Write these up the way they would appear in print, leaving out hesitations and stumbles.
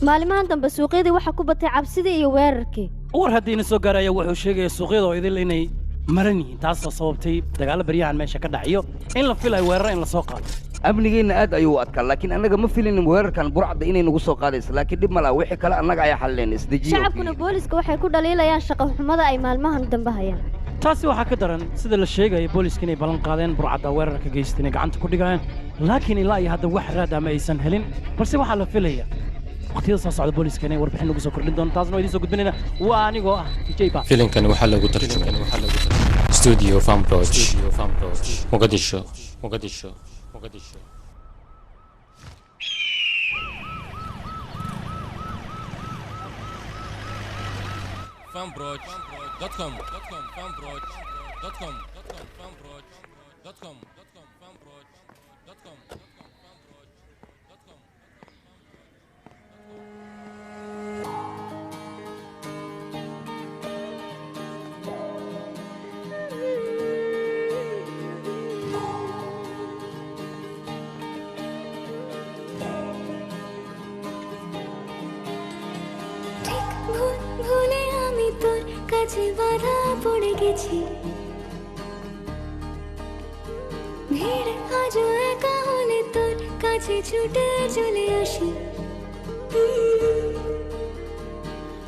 Maalimahan dambe suuqyadii waxaa ku batay cabsidii iyo weerarkii. War haddiina soo gaaraya wuxuu sheegaya suuqyada oo idil inay maran yihiin, taasoo sababtay dagaallo baryahan meesha ka dhacayo in la filayo weeraro in la soo qaado. Amnigeenna aad ayuu u adkaa, laakiin annaga ma filinin weerarkan burcadda inay nagu soo qaadayso, laakiin dhib ma laha, wixii kale annaga ayaa xallinayna. Isdejiyo. Shacabkuna booliska waxay ku dhaliilayaan shaqo xumada ay maalmahan dambe hayaan. Taasi waxaa ka daran sida la sheegayo booliska inay ballan qaadeen burcadda weerarka geystay inay gacanta ku dhigayaan, laakiin ilaa iyo hadda wax raad ama aysan helin, balse waxaa la filaya waqtiyada soo socda booliska inay warbixin nagu soo kordhin doono, taasna waa idiin soo gudbinayna. Waa anigoo ah DJ Ba. Filimkan waxaa lagu tarjumay Studio Famproj, Mogadishu, Mogadishu, Mogadishu. Fanproj.com Fanproj.com Fanproj.com Fanproj.com. ঠিক ভুল ভুলে আমি তোর কাছে বাধা পড়ে গেছি। ভিড় আজও একা হলে তোর কাছে ছুটে চলে আসি।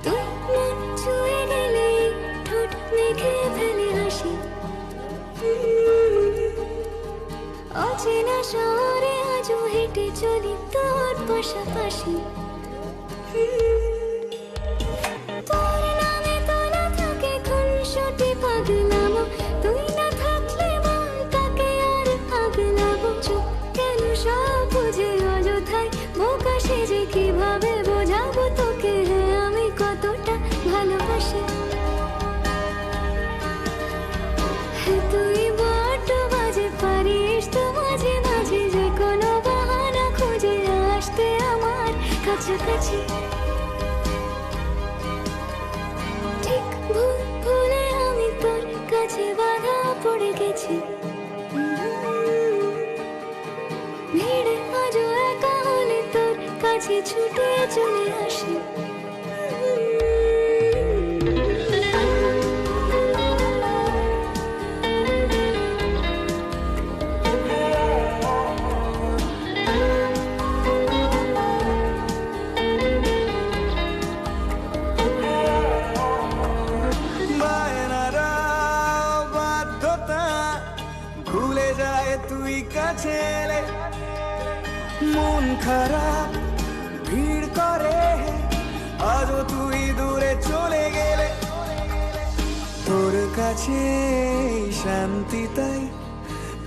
তুই মন ছুঁয়ে গেলে ঠোঁট মেখে ফেলে হাসি। অচেনা শহরে আজও হেঁটে চলি তোর পাশাপাশি। তোর নামে তোলা থাকে খুনসুটি পাগলামো, তুই না থাকলে বল কাকে আর পাগলাবো? চুপ কেন সব বুঝে অযথায় বোকা সেজে কিভাবে বোঝাবো তোকে, হ্যাঁ আমি কতটা ভালোবাসি। হ্যাঁ, তুই বড্ড বাজে পারিস তো মাঝে মাঝে যে কোনো বাহানা খুঁজে আসতে আমার কাছাকাছি। ঠিক ভুল ভুলে আমি তোর কাছে বাধা পড়ে গেছি। ভিড় আজও একা হলে তোর কাছে ছুটে চলে আসি। বায়নারা বাধ্যতা ভুলে যায় তুই কাছে এলে, মন খারাপ ভিড় করে আজও তুই দূরে চলে গেলে। তোর কাছে শান্তি তাই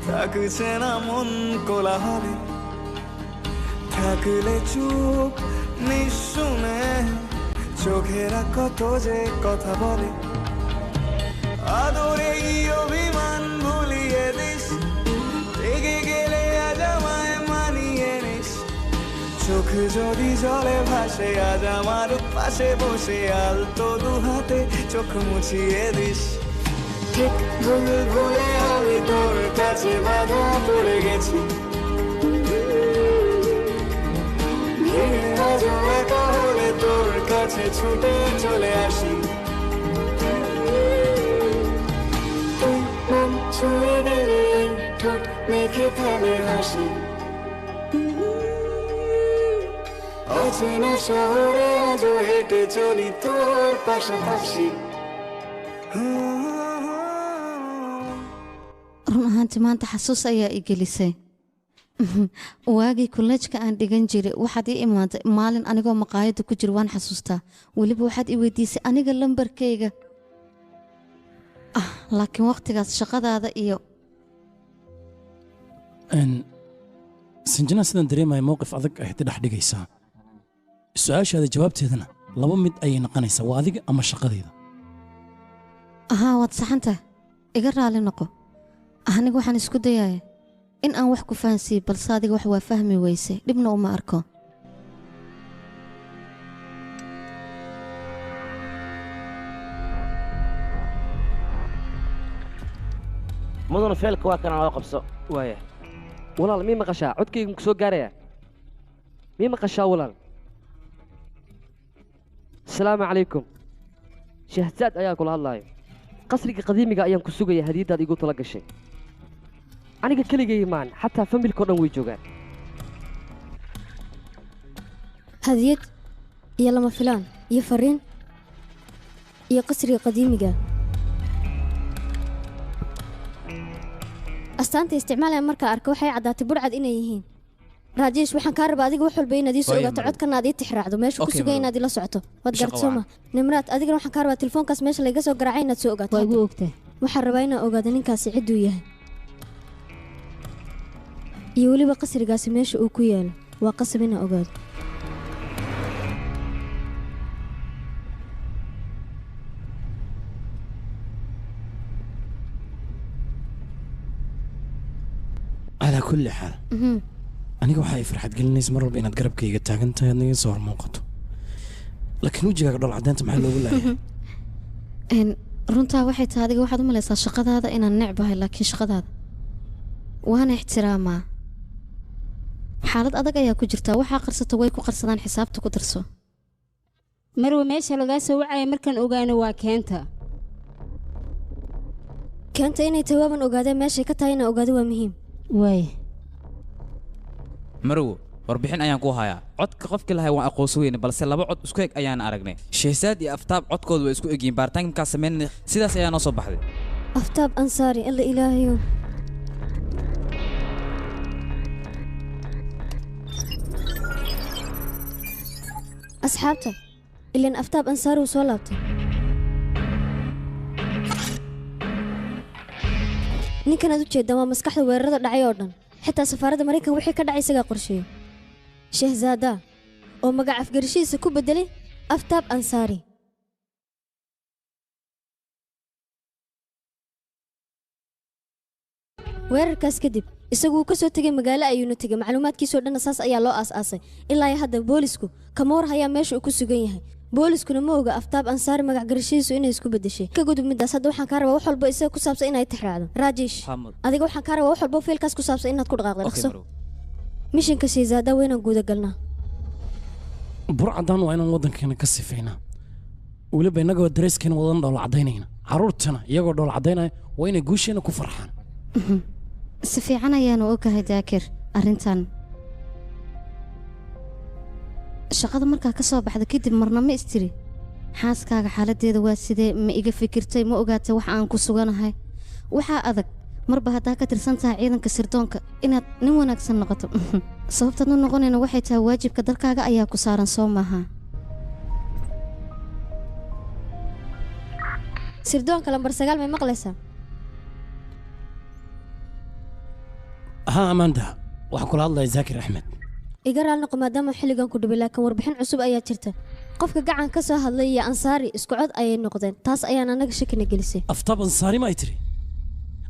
থাকছে না মন কোলাহলে, থাকলে চুপ নিঃশুনে চোখেরা কত যে কথা বলে। আদরে এই অভিমান ভুলিয়ে this, রেগে গেলে আজ আমায় মানিয়ে নিস। চোখ যদি জলে ভাসে আজ আমার পাশে বসে আলতো দু হাতে চোখ মুছিয়ে this. ঠিক ভুল ভুলে আমি তোর কাছে বাধা পড়ে গেছি। ভিড় আজও একা হলে তোর কাছে ছুটে চলে আসি। তুই মন ছুঁয়ে গেলে ঠোঁট মেখে ফেলে হাসি। অচেনা শহরে আজও হেঁটে চলি তোর পাশাপাশি। Run ahaantii maanta xasuus ayaa i gelisay waagii kolleejka aan dhigan jiray. Waxaad ii imaatay maalin anigoo maqaayadda ku jira, waan xasuustaa. Weliba waxaad i weydiisay aniga lambarkayga. Ah, laakiin waqtigaas shaqadaada iyo Sanjana, sidaan dareemaya mowqif adag ayaad dhex dhigaysaa. Su-aashaada jawaabteedana laba mid ayay noqonaysaa, waa adiga ama shaqadayda. Ahaa, waad saxantahay, iga raali noqo. Aniga waxaan isku dayaya in aan wax ku fahansiiyo, balse adiga wax waa fahmi weysay, dhibna uma arko. Mudana, feelka waa kana, loo qabso. Waaya walaal, mii maqashaa? Codkayga maku soo gaaraya? Mii maqashaa walaal? Asalaamu calaykum. Shahzaad ayaa kula hadlayo. Qasriga qadiimiga ayaan ku sugaya hadiyadaad igu tala gashay. Aniga keligay maan, xataa familka oo dhan way joogaan. Hadiyad iyo lama filaan iyo fariin iyo qasriga qadiimiga. Astaanta isticmaalaya markaa arka waxay caddaatay burcad inay yihiin. Raajeesh, waxaan kaa rabaa adiga wax walba inaad ii soo Waayo, ogaato, Marwo. codkana aad ii tixraacdo, meesha ku Okay, sugan Marwo. inaad ila socoto. Waad Shaqo garat soo ma? Nimraad, adigana waxaan kaa rabaa telefoonkaas meesha layga soo garaacay inaad soo ogaato. Waa igu Hadda. ogtahay. Waxaan rabaa inaan ogaado ninkaasi cidduu yahay iyo weliba qasrigaasi meesha uu ku yaalo. Waa qasab inaan ogaado. Calaa kulli xaal, aniga waxa ay farxad gelinaysa mar walba inaad garabkayga taagan tahay, aad naga soo hor muuqato, laakiin wejigaaga dhol caddeynta maxaa loogu laayahay? Runtaa waxay tahay, adiga waxaad u malaysaa shaqadaada inaan necbahay, laakiin shaqadaada waana ixtiraamaa. Xaalad adag ayaa ku jirtaa, waxaa qarsato way ku qarsadaan, xisaabta ku darso. Marwe, meesha lagaa soo wacaya markaan ogaano waa keenta. Keenta inay tahay waaban ogaadee, meeshay ka tahay inaan ogaado waa muhiim. Waay. Marwo, warbixin ayaan ku hayaa. Codka qofkii lahay waan aqoonsan weyne, balse laba cod isku eg ayaan aragnay. Shehsaad iyo Aftaab codkoodu way isku egyihiin. Baaritaanka markaa sameynay sidaas ayaa noo soo baxday. Aftaab Ansaari, alla ilaahayo! Asxaabta, ilaan Aftaab Ansaari uu soo laabtay. Ninkan aad u jeedaan waa maskaxda weerarada dhacay oo dhan, xitaa safaaradda Maraykanka wixii ka dhacay isagaa qorsheeyey. Shehzaada oo magac afgarashihiisa ku beddelay Aftaab Ansaari. Weerarkaas kadib isagu wuu ka soo tegey magaalo ayuuna tegey. Macluumaadkiisoo dhanna saas ayaa loo aas-aasay. Ilaa iyo hadda boolisku kama war hayaa meesha uu ku sugan yahay. Booliskuna ma oga Aftaab Ansaari magac garashihiisu inay isku beddeshay. Ka gudub middaas. Hadda waxaan kaa rabaa wax walba isaga ku saabsan inay tixraacdo. Raajish, Hamad. adiga waxaan kaa rabaa wax walba fiilkaas ku saabsan inaad ku dhaqaaqdo. Okay, dhaqso. Marwo. Mishinka Shayzaada waa inaan guuda galnaa. Burcadan waa inaan waddankeena ka sifaynaa, weliba innagoo dareeskeena wadan dhoola caddaynayna. Carruurtana iyagoo dhoola caddaynaya waa inay guusheena ku farxaan. Si fiican ayaanu ogahay Daakir arrintan. Shaqada markaa ka soo baxda kadib marna ma istiri xaaskaaga xaaladdeeda waa sidee? Ma iga fikirtay? Ma ogaatay wax aan ku suganahay? Waxaa adag marba haddaa ka tirsan tahay ciidanka sirdoonka inaad nin wanaagsan noqoto. Sababtaad u noqonayna waxay tahay waajibka dalkaaga ayaa ku saaran, soo maaha? Sirdoonka lambar 9, may maqlaysaa? Haa Amanda, waxaan kula hadlaya Zaakir Axmed. Iga raali noqo maadaama xilligan ku dhibay, laakiin warbixin cusub ayaa jirta. Qofka gacan ka soo hadlay iyo Ansaari isku cod ayay noqdeen, taas ayaan anaga shakina gelisay. Aftaab Ansaari ma ay tiri?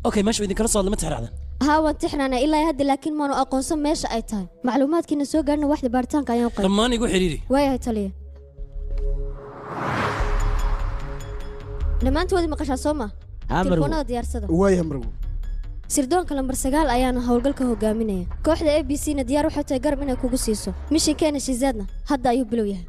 Okay, meesha idinkala soo hadla ma tixraacdan? Haa, waan tixraanaa ilaa hadda, laakiin maanu aqoonsan meesha ay tahay. Macluumaadkiina soo gaarna waxda baaritaanka ayaan qoray. Dhammaan igu xidhiiri. Waayahay taliya. Dhammaantoodii maqashaa soo ma? Haa, Marwo. Telefoonada diyaarsada. Waaya Marwo. Sirdoonka lambar 9 ayaana howlgalka hogaaminaya. Kooxda A B C na diyaar waxay tahay garab inay kugu siiso. Mishinkeena Shizaadna hadda ayuu bilow yahay.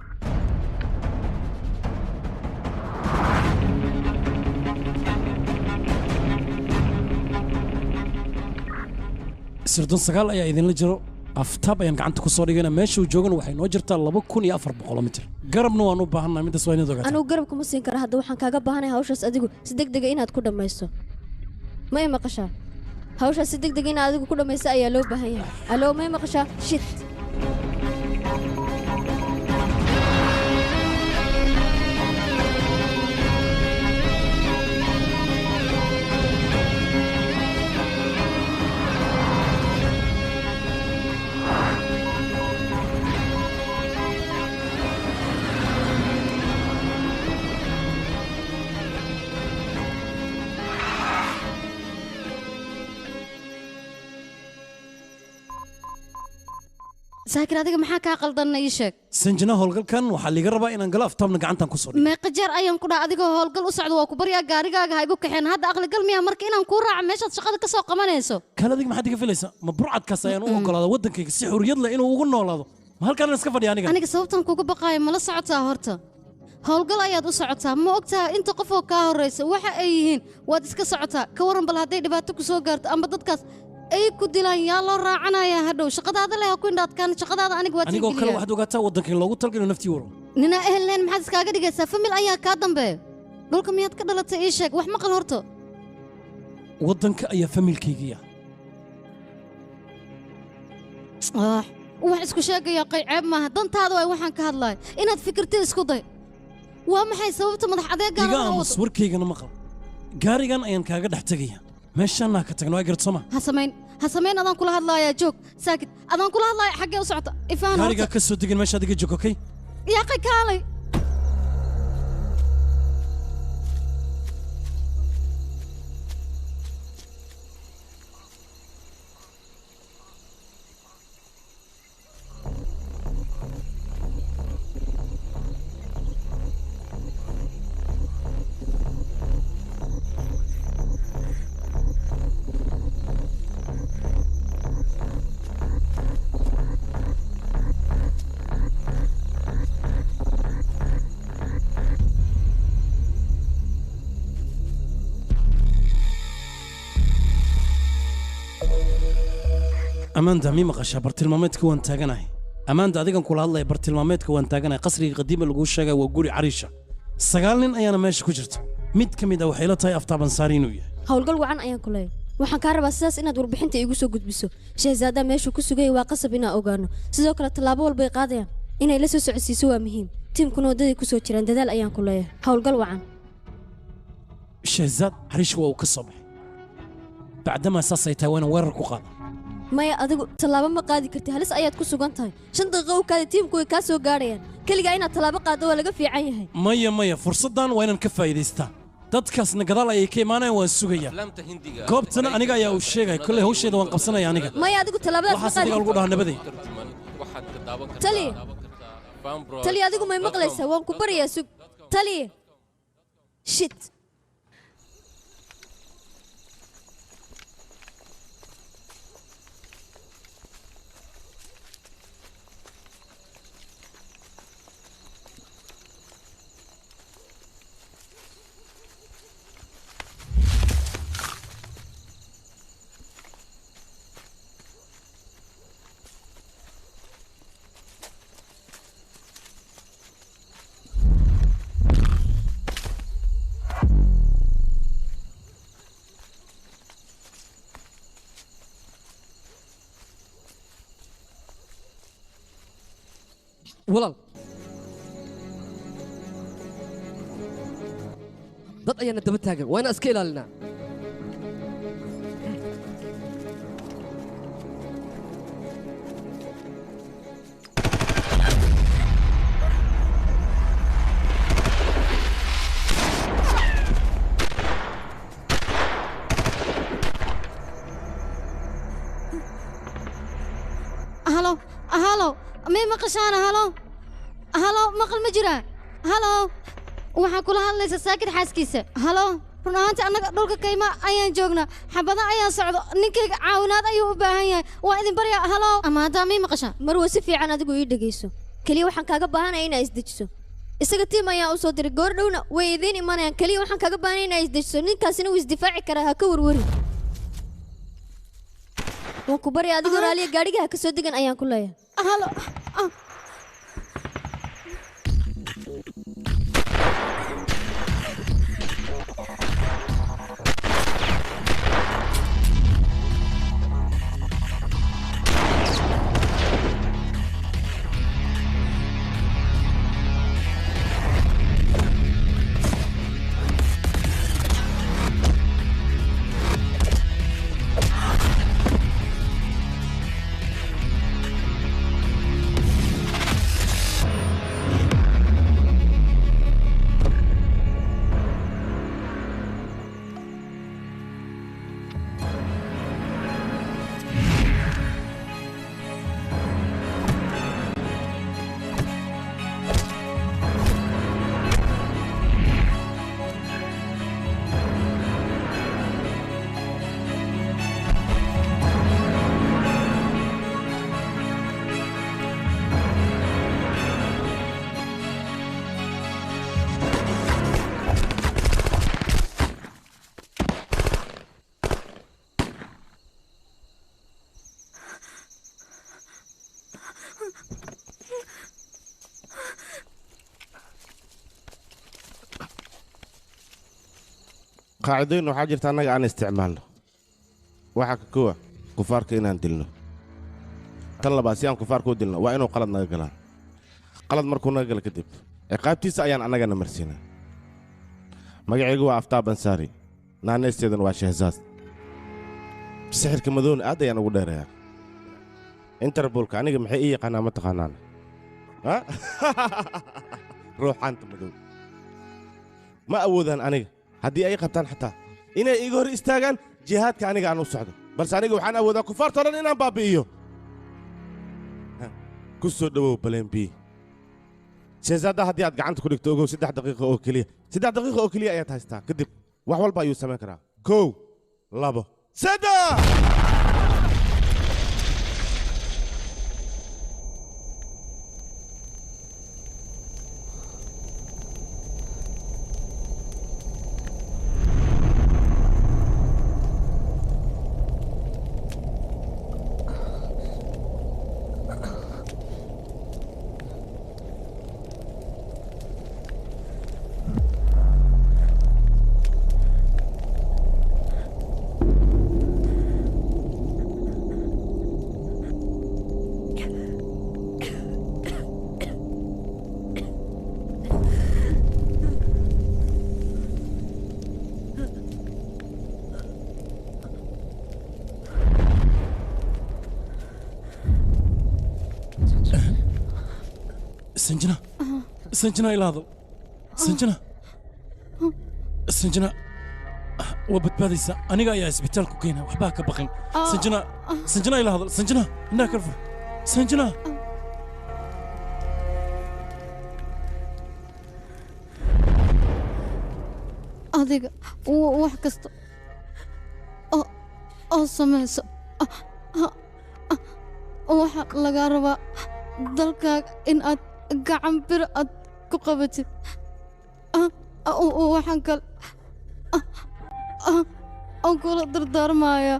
Sirdoon 9 ayaa idinla jiro. Aftaab ayaan gacanta ku soo dhigayna, meeshuu joogana waxay noo jirtaa 2400 mitir. Garabna waan u baahannahay, middaas waa inaad ogaataa. Anugu garab kuma siin kara hadda. Waxaan kaaga baahanahay hawshaas adigu si deg dega inaad ku dhammaysto. Ma i maqashaa? Hawshaas si deg dega inaad adigu ku dhammaysto ayaa loo baahan yahay. Allo, ma i maqashaa? Shit! Saakir, adiga maxaa kaa qaldanna? Ii sheeg. Sanjina, howlgalkan waxaa liiga rabaa inaan galo, Aftaabna gacantan ku soo dhigo. Meeqa jeer ayaan ku dhaha adigoo howlgal u socdo waa ku baryaa, gaarigaaga ha igu kaxeen. Hadda aqligal miyaa marka inaan kuu raaco meeshaad shaqada ka soo qabanayso? Kale, adiga maxaad iga filaysaa? Ma burcadkaas ayaan u ogolaada waddankayga si xurriyad leh inuu ugu noolaado? Ma halkaan iska fadhiya aniga? Aniga sababtan kugu baqaayo mala socotaa horta? Howlgal ayaad u socotaa, ma ogtahay inta qof oo kaa horreysa waxa ay yihiin? Waad iska socotaa. Ka waran bal hadday dhibaato ku soo gaarto ama dadkaas ay ku dilaan, yaa loo raacanayaa hadhow? Shaqadaada leh ha ku indhaadkaan, shaqadaada aniga waa Anigoo kale tixgeliyaa. waxaad ogaataa waddanka in loogu talgalo naftii waro. Ninaa ehel lehen maxaad iskaaga dhigaysaa? Famil ayaa kaa dambeeya. Dhulka miyaad ka dhalatay? Ii sheeg, wax maqal horto. Waddanka ayaa familkaygiya. Ah, wax isku sheegaya qayceeb maaha. Dantaada waay waxaan ka hadlayo inaad fikirta isku day. Waa maxay sababta madax adeegaan? Iga aamus, warkaygana maqal. Gaarigan ayaan kaaga dhex tegaya, meeshaanaa ka tagno, waa garad sooma? Ha samayn, ha samayn, adaan kula hadlaayaa. Joog, saakid, adaan kula hadlaaya. Xaggee u socota? Ifaan Gaarigaa horta. ka soo degin, meeshaad iga joog, okay? Yaaqay, kaalay. Amanda, mi maqashaa? Bartilmaameedka waan taaganahay. Amanda, adigan kula hadlaya, bartilmaameedka waan taaganahay. Qasriga qadiima laguu sheegay waa guri cariisha. 9 nin ayaana meesha ku jirta. Mid ka mid ah waxay la tahay Aftaab Ansaari inuu yahay. Howlgal wacan ayaan ku leeyahay. Waxaan kaa rabaa sidaas inaad warbixinta iigu soo gudbiso. Shahzaada meeshuu ku sugayay waa qasab inaan ogaano. Sidoo kale tallaabo walbay qaadayaan inay la soo socodsiiso waa muhiim. Tiimkuna waddaday ku soo jiraan. Dadaal ayaan ku leeyahay. Howlgal wacan. Shahzaad cariishka waa uu ka soo baxay. Bacdamaa saasay tahay, waa inaan weerar ku qaada. Maya, adigu tallaabo ma qaadi karti, halis ayaad ku sugan tahay. 5 daqiiqo u kaadi, tiimku way kaa soo gaadhayaan. Keligaa inaad tallaabo qaaddo waa laga fiican yahay. Maya, maya, fursaddan waa inaan ka faa'iidaystaa. Dadkaasna gadaal ayay ka imaanayaan, waan sugayaa. Goobtana aniga ayaa uu sheegay. Kolley hawsheeda waan qabsanaya aniga. Maya, adigu tallaabadaas ma Waxaas qaadi adiga lagu dhahaa nabaday. Taliye, taliye, adigu may maqlaysaa? Waan ku baryayaa, sug, taliye. Shit. Walaal, dad ayaana daba taagan, waa inaan iska ilaalinaa. Halo, halo, may maqashaana? Halo, halo, maqal ma jiraa? Halo, waxaa kula hadlaysa Saakid xaaskiisa. Halo, run ahaantii annaga dhulka kayma ayaan joognaa, xabada ayaan socdo. Ninkayga caawinaad ayuu u baahan yahay, waa idin baryaa. Halo, ama haddaa may maqashaa? Marwa, si fiican adigu ii dhegayso. Keliya waxaan kaaga baahanaya inaa isdejiso. Isaga tiim ayaan u soo diray, goor dhowna way idiin imanayaan. Keliya waxaan kaaga baahanaya inaa isdejiso. Ninkaasina wuu isdifaaci karaa, ha ka warwarin. Waan ku barya, adigoo raaliya gaadhiga ha ka soo degan ayaan ku leeyahay. Halo. Qaacidooyin waxaa jirta annaga aan isticmaalno. Waxaa ka kowa kufaarka inaan dilno. Tan labaad, si aan kufaarka u dilno waa inuu qalad naga galaa. Qalad markuu naga galo kadib, ciqaabtiisa ayaan annagana marsiinaa. Magacaygu waa Aftaab Ansaari, naanaysteeduna waa Shehzaad. Sixirka madowna aad ayaan ugu dheereeyaa. Interbolka aniga maxay ii yaqaanaa ma taqaanaan? Ha? Ruuxaanta madow ma awoodaan aniga haddii ay qabtaan xataa inay iiga hor istaagaan jihaadka aniga aan u socdo, balse aniga waxaan awoodaa kufaarta o dhan inaan baabi'iyo. Ku soo dhowow baleen B. Shehzaadda haddii aad gacanta ku dhigto, ogow 3 daqiiqo oo keliya, 3 daqiiqo oo keliya ayaad haystaa. Kadib wax walba ayuu samayn karaa. 1, 2, 3. Sanjana, Sanjana, ilaado. Sanjana, Sanjana, waa badbaadaysaa. Aniga ayaa isbitaalku keena, waxbaa ka baqin. Sanjana, Sanjana, ila hadal. Sanjana, indhaha kala fur. Sanjana. Adiga wax kasta oo samayso, waxaa lagaa rabaa dalkaaga in aad gacan bir aad ku qabatid. Waxaan kale aan kula dardaarmayaa,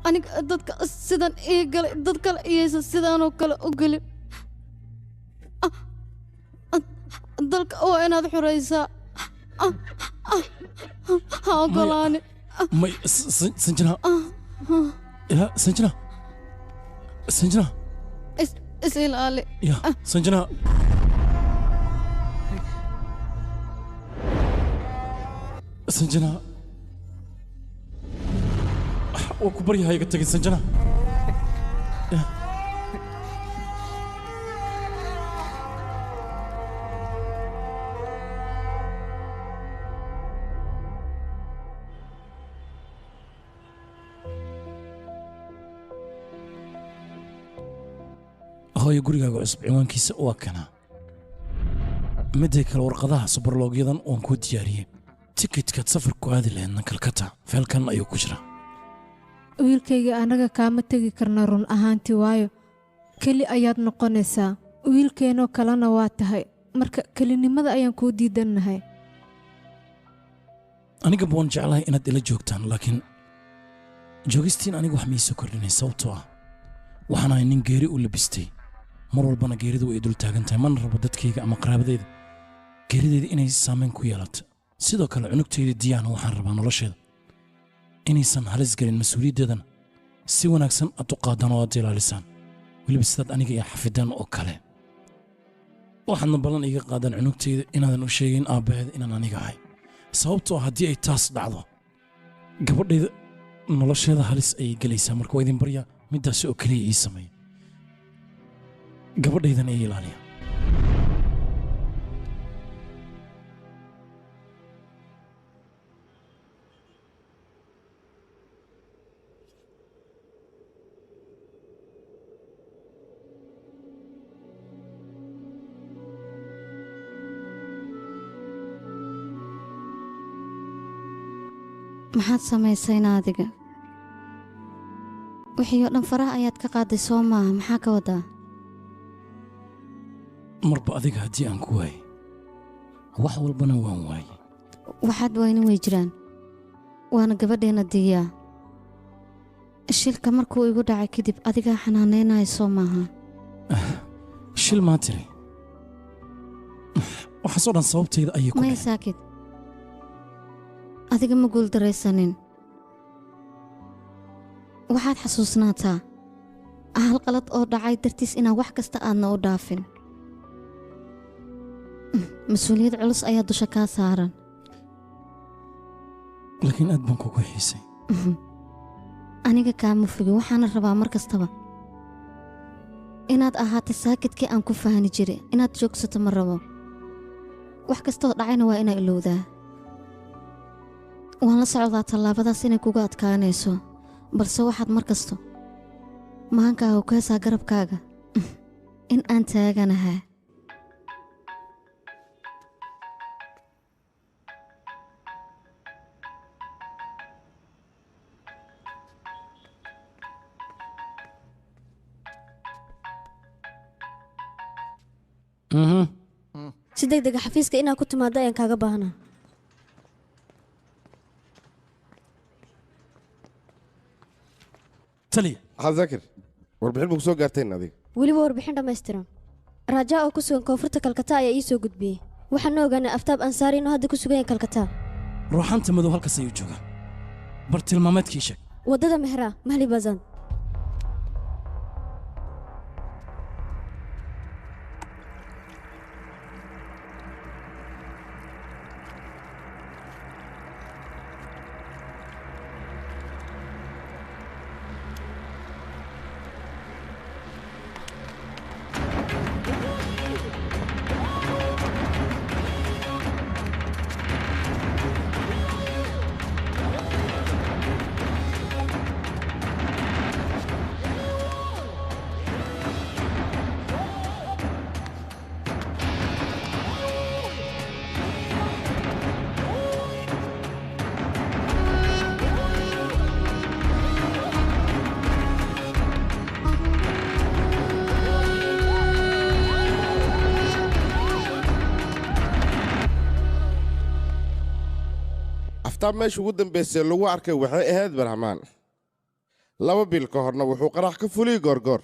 aniga dadka sidan ii galay dad kale iyaysan sidaanoo kale u gelin. Dalka waa inaad xuraysaa. Ha ogolaani. May, Sanjana, ya Sanjana, Sanjana. Is ilaali. Ya Sanjana. Sanjana, waa ku baryaha iga tegin Sanjana. Hooyo, gurigaaga cusub ciwaankiisa waa kana. Midday kale, warqadaha subarloogyadan waan kuu diyaariyey. Tikidkaad safarku aadi lahaydna Kalkata feelkan ayuu ku jiraa. Wiilkayga, annaga kaama tegi karna run ahaantii, waayo keli ayaad noqonaysaa, wiilkeenoo kalena waa tahay, marka kelinimada ayaan kuu diidannahay. Anigaba waan jeclahay inaad ila joogtaan, laakiin joogistiin aniga wax miisoo kordhinay, sababtoo ah waxaan ahay nin geeri u labistay. Mar walbana geeridu way dul taagan tahay. Mana rabo dadkayga ama qaraabadayda geeridayda inay saameyn ku yeelato. Sidoo kale cunugtayda Diyaana waxaan rabaa nolosheeda inaysan halis gelin, mas-uuliyaddeedana si wanaagsan aad u qaadaan oo aad ilaalisaan, weliba sidaad aniga iyo xafideen oo kale. Waxaadna ballan iiga qaadaan cunugtayda inaadan u sheegin aabbaheeda inaan aniga ahay, sababtoo ah haddii ay taas dhacdo gabadhayda nolosheeda halis ayay gelaysaa. Marka waa idin baryaa, middaasi oo keliya ii sameeya, gabadhaydana ii ilaaliya. Maxaad samaysayna adiga? Wixii oo dhan faraha ayaad ka qaaday, soo maaha? Maxaa ka wadaa? Marba adiga haddii aan ku waayay, wax walbana waan waayay. Waxaad wayna way jiraan, waana gabadheenna Diyaa. Shilka markuu igu dhacay kadib adigaa xanaanaynaya, soo maaha? Shil maa tiri? Waxaasoo dhan sababtayda ayay ku Maya, saakid. Adiga ma guuldaraysanin. Waxaad xasuusnaataa hal qalad oo dhacay dartiis inaan wax kasta aadna u dhaafin. Mas-uuliyad culus ayaa dusha kaa saaran. Laakiin aad baan kugu xiisay. Aniga kaama fogin, waxaana rabaa mar kastaba inaad ahaato saakidkii aan ku fahani jiray. Inaad joogsato ma rabo. Wax kastoo dhacayna waa inaa ilowdaa. Waan la socdaa tallaabadaas inay kuga adkaanayso, balse waxaad mar kasto maankaaga ku heesaa garabkaaga in aan taaganahaa. Si degdega xafiiska inaa ku timaado ayaan kaaga baahnaa. Taliya. Zakir, warbixin buu ku soo gaarteen adiga. Weliba warbixin dhammaystiran. Raajaa oo ku sugan koonfurta Kalkataa ayaa ii soo gudbiyey. Waxaan ogaanay Aftaab Ansaari inuu hadda ku sugan yahay Kalkataa. Ruuxanta madow halkaas ayuu joogaa. Bar tilmaameedkii sheeg. Waddada Mehraa, Mahli Bazan. Aftaab meesha ugu dambaysay lagu arkay waxay ahayd Barxmaan. 2 bil ka horna wuxuu qarax ka fuliyey goorgoor.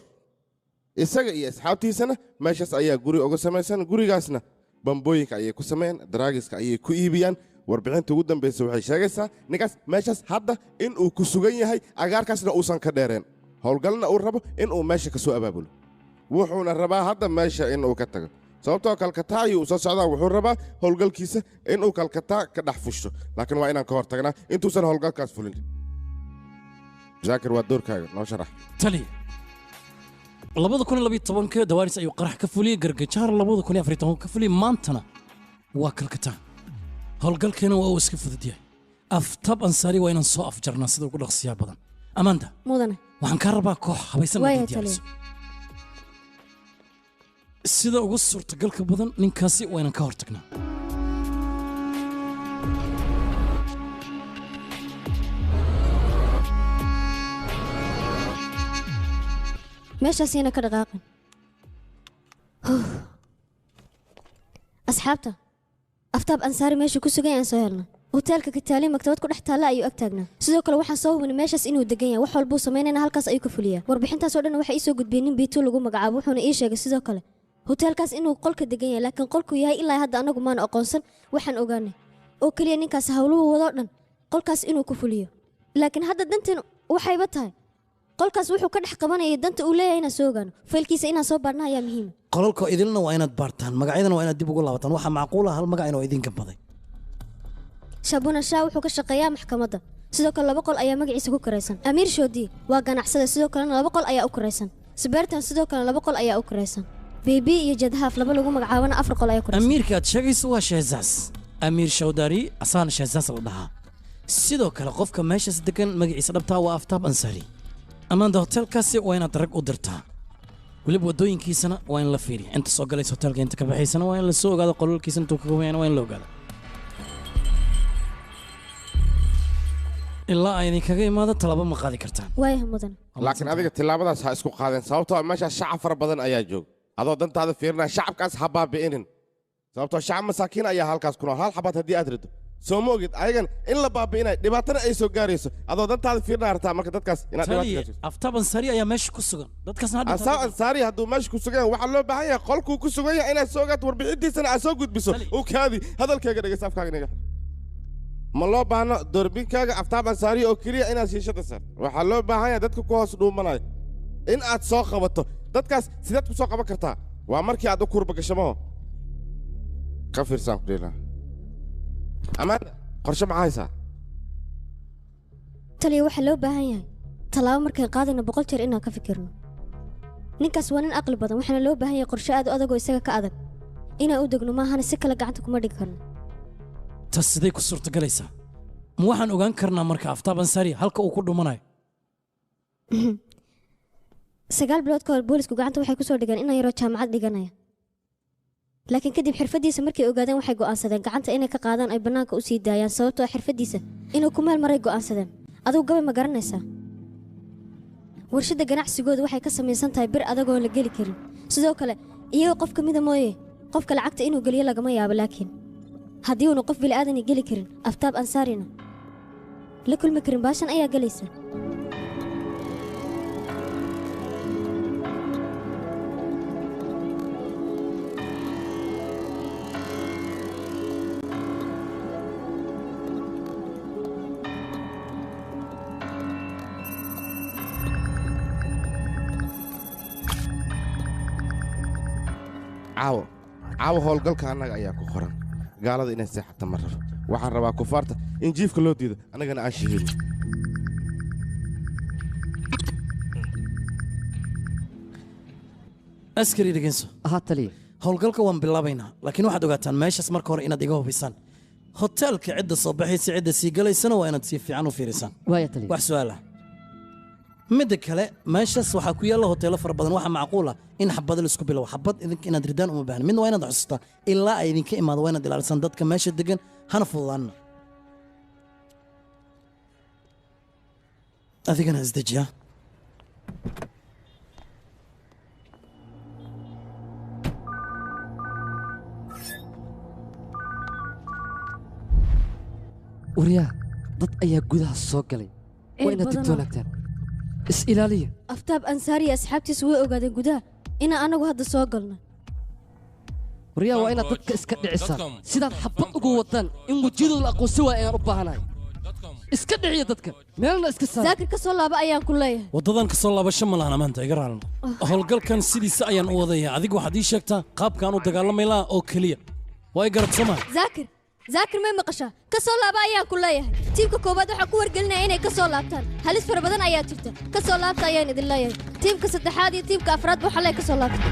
Isaga iyo asxaabtiisana meeshaas ayaa guri uga samaysan, gurigaasna bambooyinka ayay ku sameeyeen, daraagiska ayay ku iibiyaan. Warbixinta ugu dambaysay waxay sheegaysaa ninkaas meeshaas hadda in uu ku sugan yahay, agaarkaasna uusan ka dheereen. Howlgalna uu rabo in uu meesha ka soo abaabulo. Wuxuuna rabaa hadda meesha in uu ka tago. Sababtoo Kalkataa ayuu soo socdaa, wuxuu rabaa howlgalkiisa in uu Kalkataa ka dhex fusho, laakiin waa inaan ka hor tagnaa intuusan howlgalkaas fulin. Zaakir, waa doorkaaga, noo sharax. Taliya, 2012 Dawaaris ayuu qarax ka fuliyey, Gargajaar 2014 ka fuliyey, maantana waa Kalkataa. Howlgalkeena waa uu iska fudud yahay. Aftaab Ansaari waa inaan soo afjarnaa sida ugu dhaqsiyaha badan. Amanda. Mudane. Waxaan kaa rabaa koox habaysan inaad diyaariso. Sida ugu suurtagalka badan ninkaasi waa inaan ka hortagnaa. Meeshaasina ka dhaqaaqin. Asxaabta, Aftaab Ansaari meesha ku sugan yahay aan soo helnay. Hoteelka Kitaali maktabad ku dhex taalla ayuu ag taagnaa. Sidoo kale waxaan soo hubinay meeshaas inuu degan yahay. Wax walbuu samaynayna halkaas ayuu ka fuliyaa. Warbixintaas oo dhan waxaa ii soo gudbiyey nin B2 lagu magacaabo, wuxuuna ii sheegay sidoo kale hoteelkaas inuu qolka degan yahay, laakiin qolku yahay ilaa hadda anagu maanu aqoonsan. Waxaan ogaanay oo keliya ninkaas howluhu wadoo dhan qolkaas inuu ku fuliyo. Laakiin hadda dantan waxayba tahay qolkaas wuxuu ka dhex qabanayay danta uu leeyahay inaan soo ogaano. Faylkiisa inaan soo baadhna ayaa muhiim. Qolalka idilna waa inaad baartaan, magacyadana waa inaad dib ugu laabataan. Waxaa macquul ah hal magac inuu idinka baday. Shabuna Shah wuxuu ka shaqeeyaa maxkamadda. Sidoo kale 2 qol ayaa magaciisa ku karaysan. Amiir Shoodi waa ganacsade, sidoo kalena 2 qol ayaa u karaysan. Sibeertan sidoo kale 2 qol ayaa u karaysan. Bebi iyo Jadhaaf laba lagu magacaabana 4 qol ayaa ku karaysan. Amiirka aad sheegayso waa Shahzaas. Amiir Shawdari asaana Shahzaas la dhahaa. Sidoo kale qofka meeshaas degan magaciisa dhabtaa waa Aftaab Ansaari. Amanda, hotelkaasi waa inaad rag u dirtaa. Weliba waddooyinkiisana waa in la fiiriya. Inta soo galaysa hotelka, inta ka baxaysana waa in la soo ogaado, qolalkiisa intuu ka gobayana waa in la ogaado. Ilaa ay idinkaga imaado talaabo ma qaadi kartaan. Waayahay mudan. Laakiin adiga tillaabadaas ha isku qaadeen, sababtoo ah meeshaas shacab fara badan ayaa jooga. Adoo dantaada fiirinaya shacabkaas ha baabi'inin. Sababtoo shacab masaakiin ayaa halkaas ku nool. Hal xabad haddii aad rido, soo ma ogid ayagan in la baabi'inayo, dhibaatana ay soo gaarayso. Adoo dantaada fiirinaya rabtaa marka dadkaas inaad dhibaato Taliya, gaarsiiso. Aftaab Ansaari ayaa meesha ku sugan. Dadkaasna hadda Aftaab Ansaari hadduu meesha ku sugan yahay, waxaa loo baahan yahay qolkuu ku sugan yahay inaad soo ogaato, warbixintiisana aad soo gudbiso. U kaadi hadalkayga dhegeysta, afkaaga inaga xir. Ma loo baahno doorbinkaaga Aftaab Ansaari oo keliya inaad shiishada saarto. Waxaa loo baahan yahay dadka ku hoos dhuumanaya in aad soo qabato. Dadkaas sideed ku soo qaban kartaa? Waa markii aad u kurba gashamo. Ka fiirsaan ku dheelaa. Amanda, qorshe maxaa haysaa? Taliya, waxaa loo baahan yahay tallaabo markaan qaadayno 100 jeer inaan ka fikirno. Ninkaas waa nin aqli badan, waxaana loo baahan yahay qorshe aad u adag oo isaga ka adag. Inaan u degno maahana si kale gacanta kuma dhigi karno. Tas siday ku suurtagelaysaa? Ma waxaan ogaan karnaa marka Aftaab Ansaari halka uu ku dhumanayo? 9 bilood ka hor boolisku gacanta waxay ku soo dhigeen inaan yaroo jaamacad dhiganaya. Laakiin kadib xirfadiisa markay ogaadeen waxay go'aansadeen gacanta inay ka qaadaan ay bannaanka u sii daayaan, sababtoo ah xirfadiisa inuu ku meel maray go'aansadeen. Adigu gabay ma garanaysaa? Warshadda ganacsigooda waxay ka samaysan tahay bir adag oo la geli karin. Sidoo kale iyaga qof ka mida mooye qofka lacagta inuu geliyo lagama yaabo, laakiin haddii uuna qof bini'aadani geli karin Aftaab Ansaarina la kulmi karin, baashan ayaa gelaysa. Caawa, caawa howlgalka annaga ayaa ku qoran. Gaalada inay seexata ma rabo. Waxaan rabaa kufaarta in jiifka loo diido, annagana aan shahiidno. Askari, dhegeyso. Haa taliya. Howlgalka waan bilaabaynaa, laakiin waxaad ogaataan meeshaas marka hore inaad iga hubisaan. Hoteelka cidda soo baxaysa, cidda sii galaysana waa inaad si fiican u fiirisaan. Waaya taliya. Wax su'aal ah? Midda kale, meeshaas waxaa ku yaalla hoteelo fara badan. Waxaa macquul ah in xabad la isku bilowo. Xabad idinka inaad ridaan uma baahna. Midna waa inaad xusuustaan ilaa ay idinka imaado, waa inaad ilaalisaan dadka meesha degan, hana fududaanna. Adigana isdejiya. Waryaa, dad ayaa gudaha soo galay. Waa inaad digtoonaagtaan. Is ilaaliya. Aftaab Ansaari iyo asxaabtiisu way ogaadeen gudaha inaan anagu hadda soo galno. Waryaa, waa inaad dadka iska dhicisaan. Sidaad xabad ugu wadaan in wejiyadooda la aqoonsan waaya ayaan u baahanahay. Iska dhiciya dadka, meelna iska saar. Zaakir, ka soo laaba ayaan ku leeyahay. Waddadan ka soo laabasho ma lahan amaanta, iga raalno. Howlgalkan sidiisa ayaan u wadayaa. Adigu waxaad ii sheegtaa qaabkaan u dagaalamay lahaa oo keliya. Waa i garad soo? Zaakir, Zaakir, may maqashaa? Ka soo laaba ayaan ku leeyahay. Tiimka koowaad waxaan ku wargelinayaa inay ka soo laabtaan. Halis fara badan ayaa jirta. Ka soo laabta ayaan idin leeyahay. Tiimka saddexaad iyo tiimka afraad waxaa leeyahay ka soo laabta.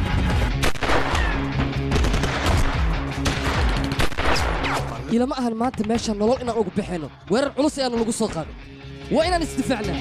Ilama ahan maanta meesha nolol inaan ugu baxayno. Weerar culus ayaana lagu soo qaaday. Waa inaan isdifaacnaa.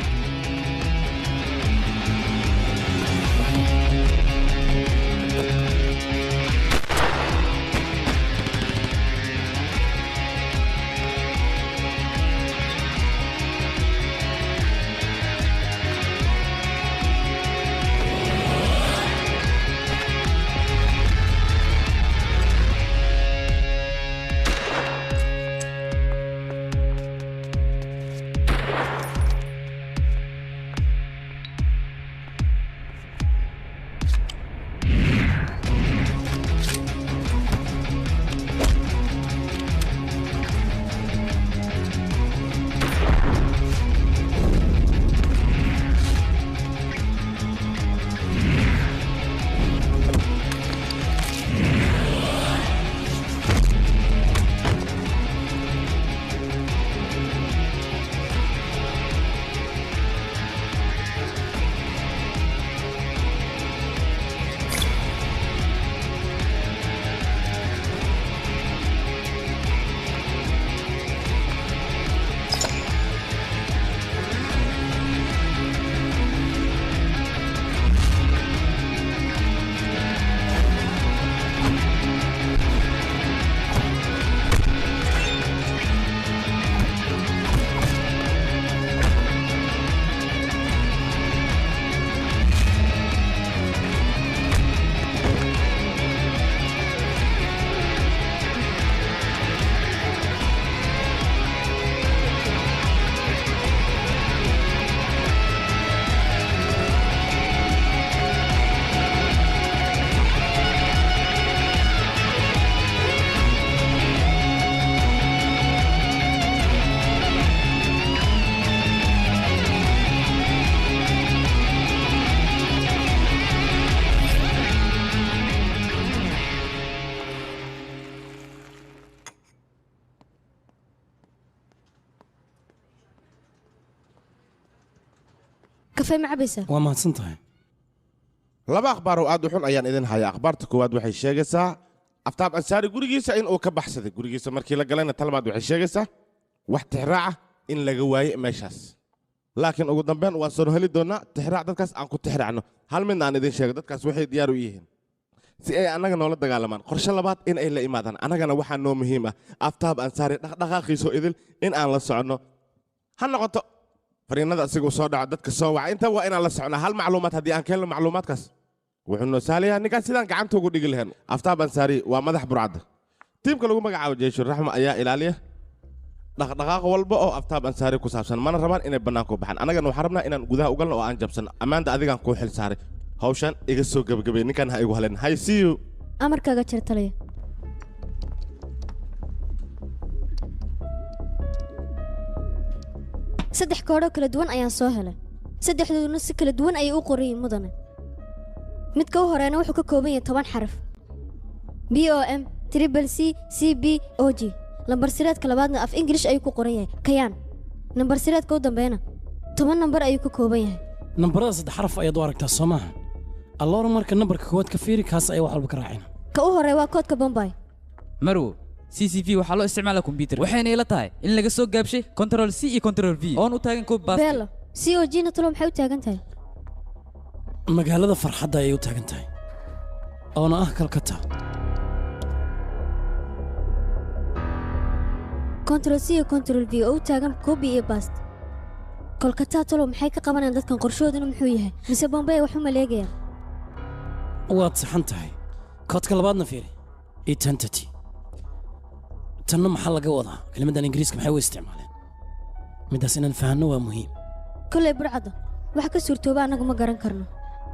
Kafee ma cabaysaa? Waa mahadsan tahay. Laba akhbaar oo aad u xun ayaan idin hayaa. Akhbaarta koowaad waxay sheegaysaa Aftaab Ansaari gurigiisa in uu ka baxsaday. Gurigiisa markii la galayna talabaad waxay sheegaysaa wax tixraaca in laga waayey meeshaas. Laakiin ugu dambeyn waan soo heli doonaa tixraac dadkaas aan ku tixraacno. Hal midna aan idin sheego, dadkaas waxay diyaar u yihiin si ay annaga noola dagaalamaan. Qorshe labaad in ay la imaadaan. Annagana waxaa noo muhiim ah Aftaab Ansaari dhaqdhaqaaqiiso idil in aan la soconno. Ha noqoto fariinada asigu soo dhaco, dadka soo waca, inta waa inaan la socnaa. Hal macluumaad haddii aan ka helno macluumaadkaas wuxuu noo sahlayaa ninkaas sidaan gacanta ugu dhigi lahayn. Aftaab Ansaari waa madax burcadda. Tiimka lagu magacaabo Jeeshur Raxma ayaa ilaaliya dhaqdhaqaaq walba oo Aftaab Ansaari ku saabsan, mana rabaan inay bannaanka u baxaan. Annagana waxaan rabnaa inaan gudaha u galno oo aan jabsanno. Ammaanta adigaan kuu xil saaray hawshan iga soo gebagabay, ninkan ha igu halen. Hay, see you. Amarkaaga jir taliya. Saddex koodhoo kala duwan ayaan soo helay. Saddexdooduna si kala duwan ayay u qoran yihiin mudane. Midka u horeena wuxuu ka kooban yahay 10 xaraf. B O M triple C C B O G. Lambar sireedka labaadna af English ayuu ku qoran yahay Kayaan. Nambar sireedka u dambeeyana 10 nambar ayuu ka kooban yahay. Nambarada saddex xaraf ayaad u aragtaa soo maaha? Alloora marka nambarka koowaad ka fiiri, kaas ayaa wax walba ka raacina. Ka u horeeya waa koodka Bombay. Marwo, CCV waxaa loo isticmaalaa kombiyuutar, waxayna ila tahay in laga soo gaabshay Control C iyo Control V oon u taagan koob baas. Bello, C O G na talo maxay u taagan tahay? Magaalada farxadda ayay u taagan tahay oona ah Calcutta. Control C iyo Control V oo u taagan copy iyo paste. Kolkata talo maxay ka qabanayaan dadkan? Qorshahooduna muxuu yahay? Mise Bombay wax u maleegayaan? Waad saxan tahay. Koodka labaadna fiiri, identity. Tanna maxaa laga wadaa? Kelimadan Ingiriiska maxay u isticmaaleen? Midaas inaan fahanno waa muhiim. Kolley burcadda wax ka suurtooba annagu ma garan karno.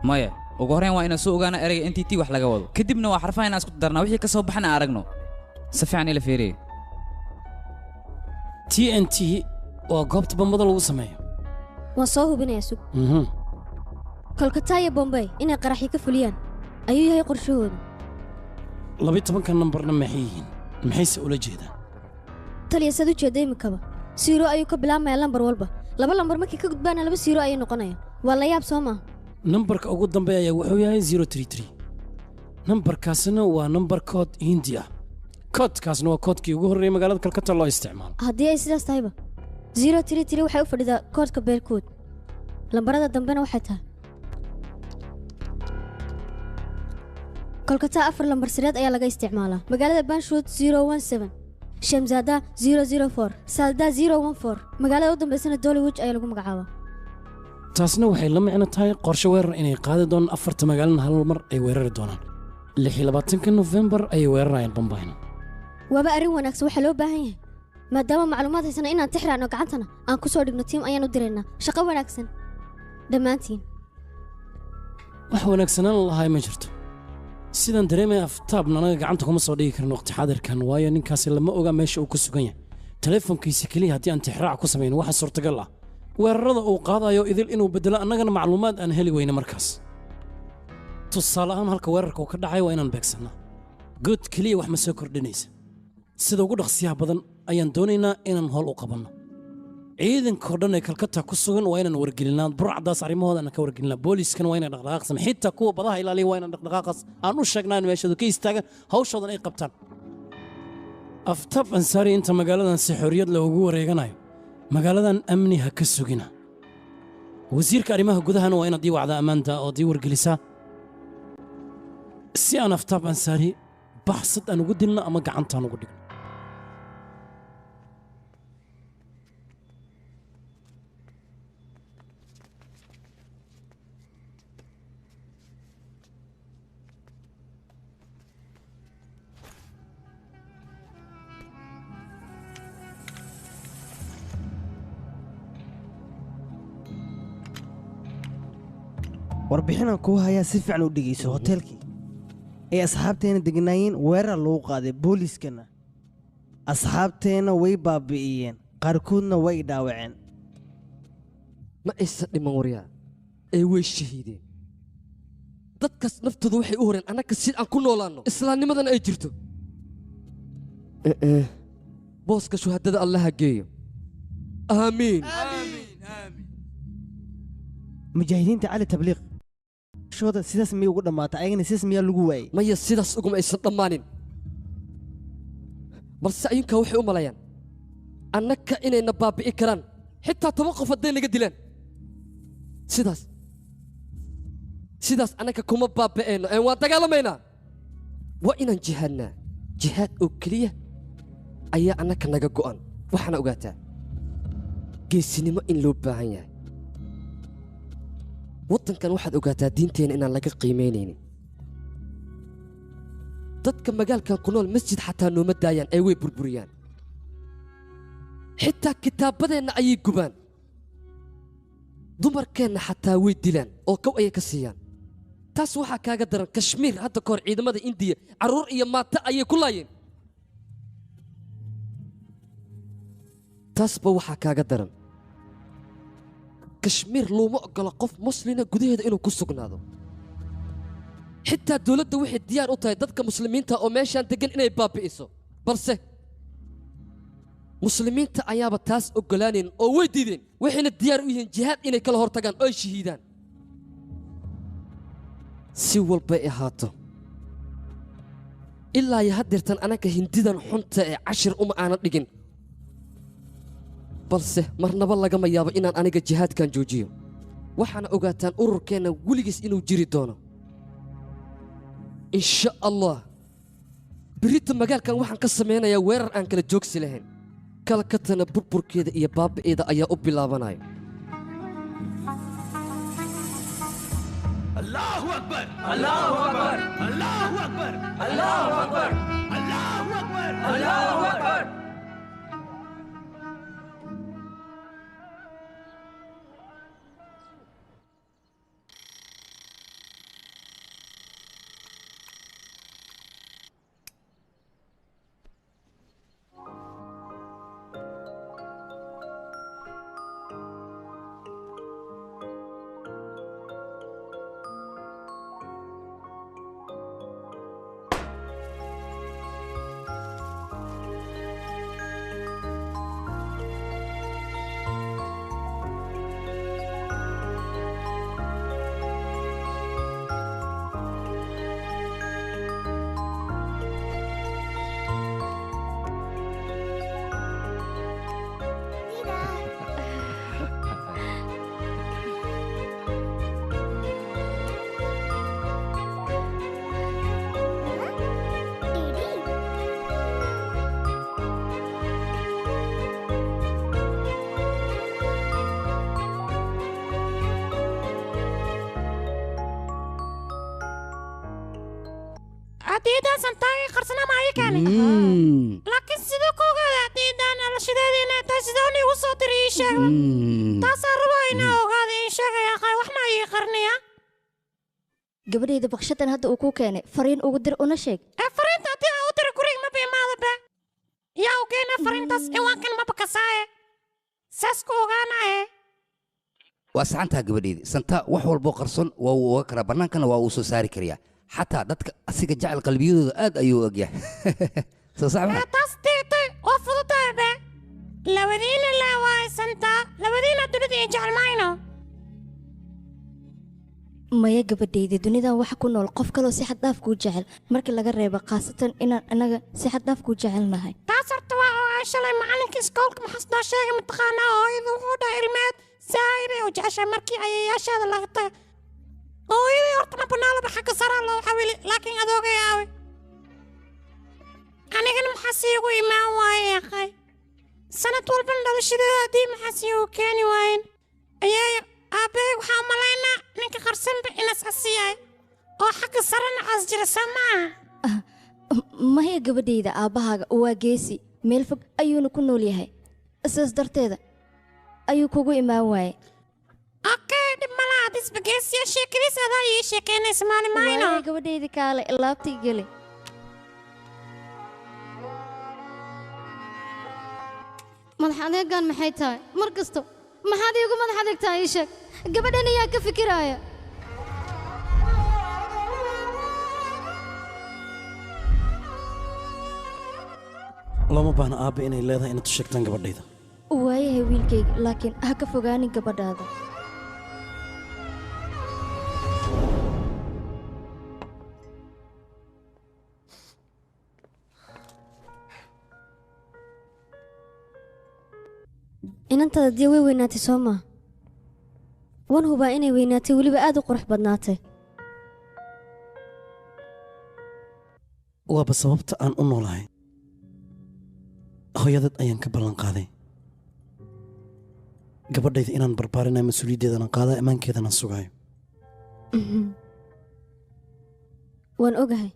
Maya, ugu horreyn waa inaan soo ogaana ereyga NTT wax laga wado, kadibna waa xarfaha inaan isku darnaa, wixii ka soo baxana aan aragno. Si fiican ila fiiriye. TNT waa goobta bambada lagu sameeyo. Waan soo hubinayaa, sug. Kolkata iyo Bombay inay qaraxyo ka fuliyaan ayuu yahay qorshahooda. 12-ka nambarna maxay yihiin? Maxayse ula jeedaan? Taliya, saad u jeeda iminkaba siiro ayuu ka bilaabmayaa lambar walba. Laba lambar markay ka gudbaana laba siiro ayay noqonayaan. Waa la yaab soo maaha? Nambarka ugu dambeeya ayaa wuxuu yahay 033. Nambarkaasina waa nambar kood Hindi ah. Koodkaasna waa koodkii ugu horreeyay magaalada Calcutta loo isticmaalo. Haddii ay sidaas tahayba 033 waxay u fadhidaa koodka beelkood. Lambarada dambena waxay tahay Kolkata 4 lambar sireed ayaa laga isticmaalaa. Magaalada Banshoot 017, Shamzada 004, Salda 014. Magaalada u dambeysana Dollywood ayaa lagu magacaabaa. Taasna waxay la micno tahay qorshe weerar inay qaadi doonaan afarta magaalana hal mar ay weerari doonaan. 26-ka Nofembar ayay weerarayaan Bombayna. Waaba arrin wanaagsan. Waxaa loo baahan yahay maadaama macluumaad haysana inaan tixraacno, gacantana aan ku soo dhigno. Tiim ayaan u diraynaa. Shaqo wanaagsan dhammaantiin. Wax wanaagsanaan lahaa ma jirto. Sidaan dareemaya Aftaabna anaga gacanta kuma soo dhigi karin waqti xaadirkan, waayo ninkaasi lama oga meesha uu ku sugan yahay. Teleefonkiisa keliya haddii aan tixraac ku samayn waxa suurtagal ah weerarada uu qaadayo idil inuu bedelo, annagana macluumaad aan heli weyne markaas. Tusaale ahaan halka weerarka uu ka dhacay waa inaan beegsannaa. Good keliya wax ma soo kordhinaysa. Sida ugu dhaqsiyaha badan ayaan doonaynaa inaan howl u qabanno. Ciidanka oo dhan ee Calcutta ku sugan waa inaan wargelinaa, burcadaas arrimahooda aan ka wargelinaa. Booliiskana waa inay dhaqdhaqaaq sameeyaan, xitaa kuwa badaha ilaaliya waa inaan dhaqdhaqaaqaas aan u sheegnaa in meeshooda ka istaagaan, hawshoodan ay qabtaan. Aftaab Ansaari inta magaaladan si xorriyad leh ugu wareeganayo, magaaladan amni ha ka sugina. Wasiirka arrimaha gudahana waa inaad ii wacdaa ammaanta ood ii wargelisaa si aan Aftaab Ansaari baxsad aan ugu dilno ama gacantaan ugu dhigno. Warbixinaan kuu hayaa, si fiican u dhegeyso. Hoteelkii ay asxaabteena degnaayeen weerar lagu qaaday, booliiskana asxaabteenna way baabi'iyeen, qaarkoodna way dhaawaceen. Ma aysan dhiman waryaa, ee way shahiideen. Dadkaas naftooda waxay u horeen annaga si aan ku noolaanno, islaamnimadana ay jirto. Booska shuhadada Allaha geeyo, aamiin. Mujaahidiinta Cali Tabliiq shooda sidaas miyay ugu dhammaatay? Ayagana sidaas miyaa lagu waayey? Maya, sidaas uguma aysan dhammaanin, balse ayunkaa waxay u malayaan annaka inayna baabi'i karaan xitaa 10 qof hadday naga dilaan. Sidaas annaka kuma baaba'ayno ee waan dagaalamaynaa. Waa inaan jihaadnaa. Jihaad oo keliya ayaa annaka naga go'an. Waxaana ogaataa geesinimo in loo baahan yahay waddankan. Waxaad ogaataa diinteenna inaan laga qiimaynaynin. Dadka magaalkan ku nool masjid xataa nooma daayaan ee way burburiyaan, xitaa kitaabadeenna ayay gubaan, dumarkeenna xataa way dilaan oo kow ayay ka siiyaan. Taas waxaa kaaga daran Kashmiir hadda ka hor ciidamada Indiya carruur iyo maata ayay ku laayeen. Taasba waxaa kaaga daran Kashmiir looma oggola qof muslina gudaheeda inuu ku sugnaado. Xitaa dowladda waxay diyaar u tahay dadka muslimiinta oo meeshaan deggan inay baabi'iso, balse muslimiinta ayaaba taas oggolaanayn oo way diideen, waxayna diyaar u yihiin jihaad inay kala hor tagaan oo ay shahiidaan. Si walbay ahaato, ilaa iyo haddeertan annaga Hindidan xunta ee cashir uma aanan dhigin, balse marnaba lagama yaabo inaan aniga jihaadkan joojiyo. Waxaana ogaataan ururkeenna weligiis inuu jiri doono, insha Allah. Berrito magaalkan waxaan ka samaynayaa weerar aan kala joogsi lahayn. Kalkatana burburkeeda iyo baaba'eeda ayaa u bilaabanaya. الله أكبر، الله أكبر، الله أكبر، الله أكبر، الله أكبر، الله أكبر. Hadiyadaan santaagay qarsana maayo kaale, laakiin sidoo ku ogaada hadiyadaan dhalashadeeda inay tahay? Sidoo igu soo diray ii sheeg. Taasaa rabaa inaa ogaada. Ii sheegaya qay, wax ma ii qarniya? Gabadhayda, baqshadan hadda uu kuu keenay fariin ugu dir una sheeg. Ee fariinta haddii aan u dira guriga maba imaada be. Yaa u geena fariintaas? Ciwaankan maba kasaaye, saas ku ogaanaye. Waa saxantaa gabadheydii. Santaa wax walboo qarson waa uu oga karaa, bannaankana waa uu soo saari karayaa. Xataa dadka asiga jecel qalbiyadooda aad ayuu ogyahay, soo sax ma? Taas tiitay waa fududahay be. Labadiina laa waay santaa, labadiina dunida ii jecel mayno. Maya gabadhayda, dunidan waxa ku nool qof kaloo si xad dhaaf kuu jecel marka laga reebo khaasatan inaan annaga si xad dhaaf kuu jecelnahay. Taas horta waa ogaa. Shalay macalinka iskoolka maxas noo sheegay mataqaanaa? Hooyada wuxuu dhahay ilmeed zaa'id ay u jeceshahay markii ayayaashaada laga taga. Hooyaday horta ma banaalaba, xagga saraa loo xawili, laakiin adoogay aawe? Anigana maxaa siigu imaan waaye akhay? Sanad walbana dhalashadeeda haddii maxaa siigu keeni waayeen? Ayeeyo, aabbahey, waxaa u malaynaa ninka qarsanba inas asiyahay oo xagga sarena as jira, soo maaha? Maya gabadhayda, aabbahaaga waa geesi, meel fog ayuuna ku nool yahay, sidaas darteeda ayuu kugu imaan waaye. Okay, dhib malaha. Hadisba geesiya sheekadiis adaa ii sheekeynaysa maalin mayno. Waaye gabadhayda, kaale laabta geli. Madax adeegan maxay tahay? Mar kasto maxaad iigu madax adeegtaa? Ii sheeg, gabadhan ayaa ka fikiraaya. Looma baahna aabba inay leedahay inaad u sheegtaan gabadhayda. Waayahay wiilkayga, laakiin ha ka fogaanin gabadhaada. Inantaada Diya way weynaatay soo maa? Waan hubaa inay weynaatay, weliba aad u qurux badnaatay. Waaba sababta aan u noolahay. Hooyadad ayaan ka ballan qaaday gabadhayda inaan barbaarinayo, mas-uuliyaddeedana qaada, ammaankeedana sugayo. Waan ogahay,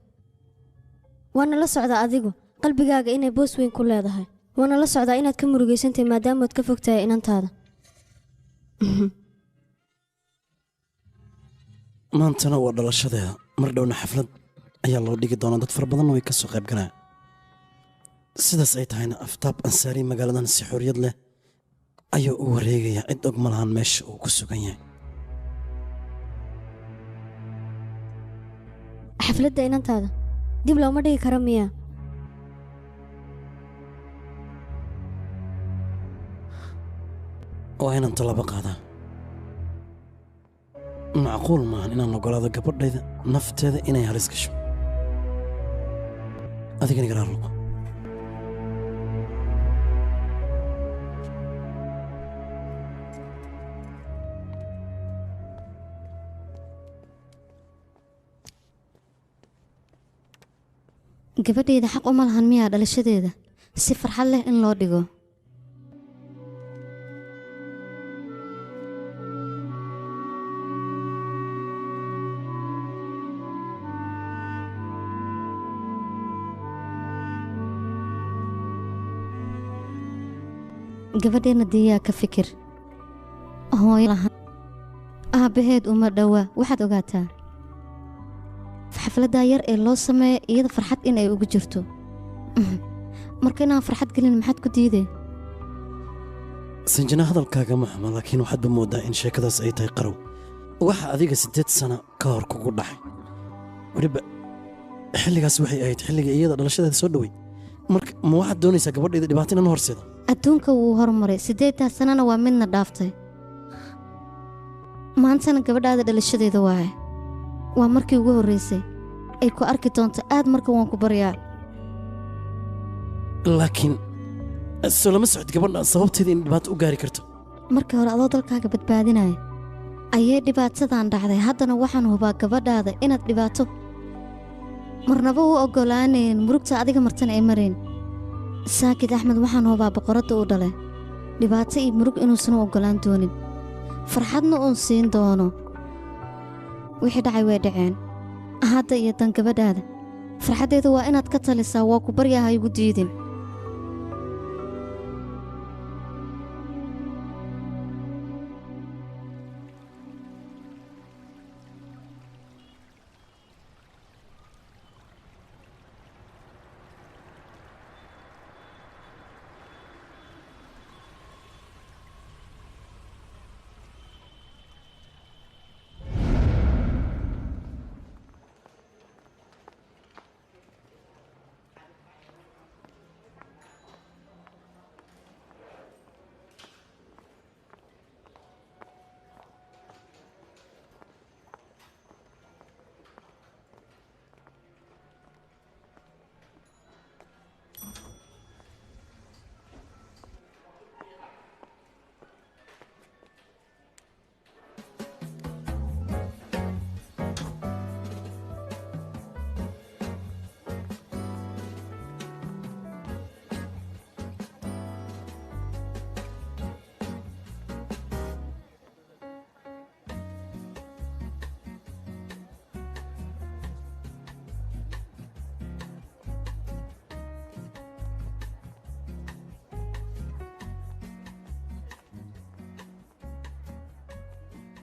waana la socdaa adigu qalbigaaga inay boos weyn ku leedahay, waana la socdaa inaad ka murugaysantahay maadaamaad ka fog tahay inantaada. Maantana waa dhalashadeeda, mar dhowna xaflad ayaa loo dhigi doonaa, dad fara badanna way ka soo qayb galayaan. Sidaas ay tahayna, Aftaab Ansaari magaaladan si xorriyad leh ayuu u wareegayaa, cid og ma lahan meesha uu ku sugan yahay. Xafladda inantaada dib looma dhigi karo miyaa? Waa inaan tallaabo qaadaa. Macquul maahan inaan ogolaado gabadhayda nafteeda inay halis gasho. Adigana igala luqo. Gabadhayda xaq uma lahan miyaa dhalashadeeda si farxad leh in loo dhigo? Gabadheena Diyaa, ka fikir. Hooyo lahan, aabbaheed uma dhowaa. Waxaad ogaataa xafladdaa yar ee loo sameeya iyada farxad in ay ugu jirto. Marka inaan farxad gelin maxaad ku diiday? Sanjina, hadalkaaga ma xuma, laakiin waxaadba moodaa in sheekadaas ay tahay qarow. Waxa adiga 8 sano ka hor kugu dhacay, weliba xilligaas waxay ahayd xilliga iyada dhalashadeeda soo dhowey. Marka ma waxaad doonaysaa gabadhayda dhibaato inaan horseedo? Adduunka wuu horumaray, 8daas sanana waa midna dhaaftay. Maantana gabadhaada dhalashadeeda waaye, waa markii ugu horraysay ay ku arki doonto aad. Marka waan ku baryaa. Laakiin soo lama socod gabadha sababteeda in dhibaato u gaari karto? Markii hore adoo dalkaaga badbaadinaya ayay dhibaatadan dhacday. Haddana waxaan hubaa gabadhaada inaad dhibaato marnaba u oggolaanayn, murugta adiga martana ay marayn. Saakid Axmed, waxaan hubaa boqoradda u dhalay dhibaato iyo murug inuusan u oggolaan doonin, farxadna uun siin doono. Wixii dhacay way dhaceen. Hadda iyo dan gabadhaada farxaddeeda waa inaad ka talisaa. Waa ku baryaa, ha igu diidin.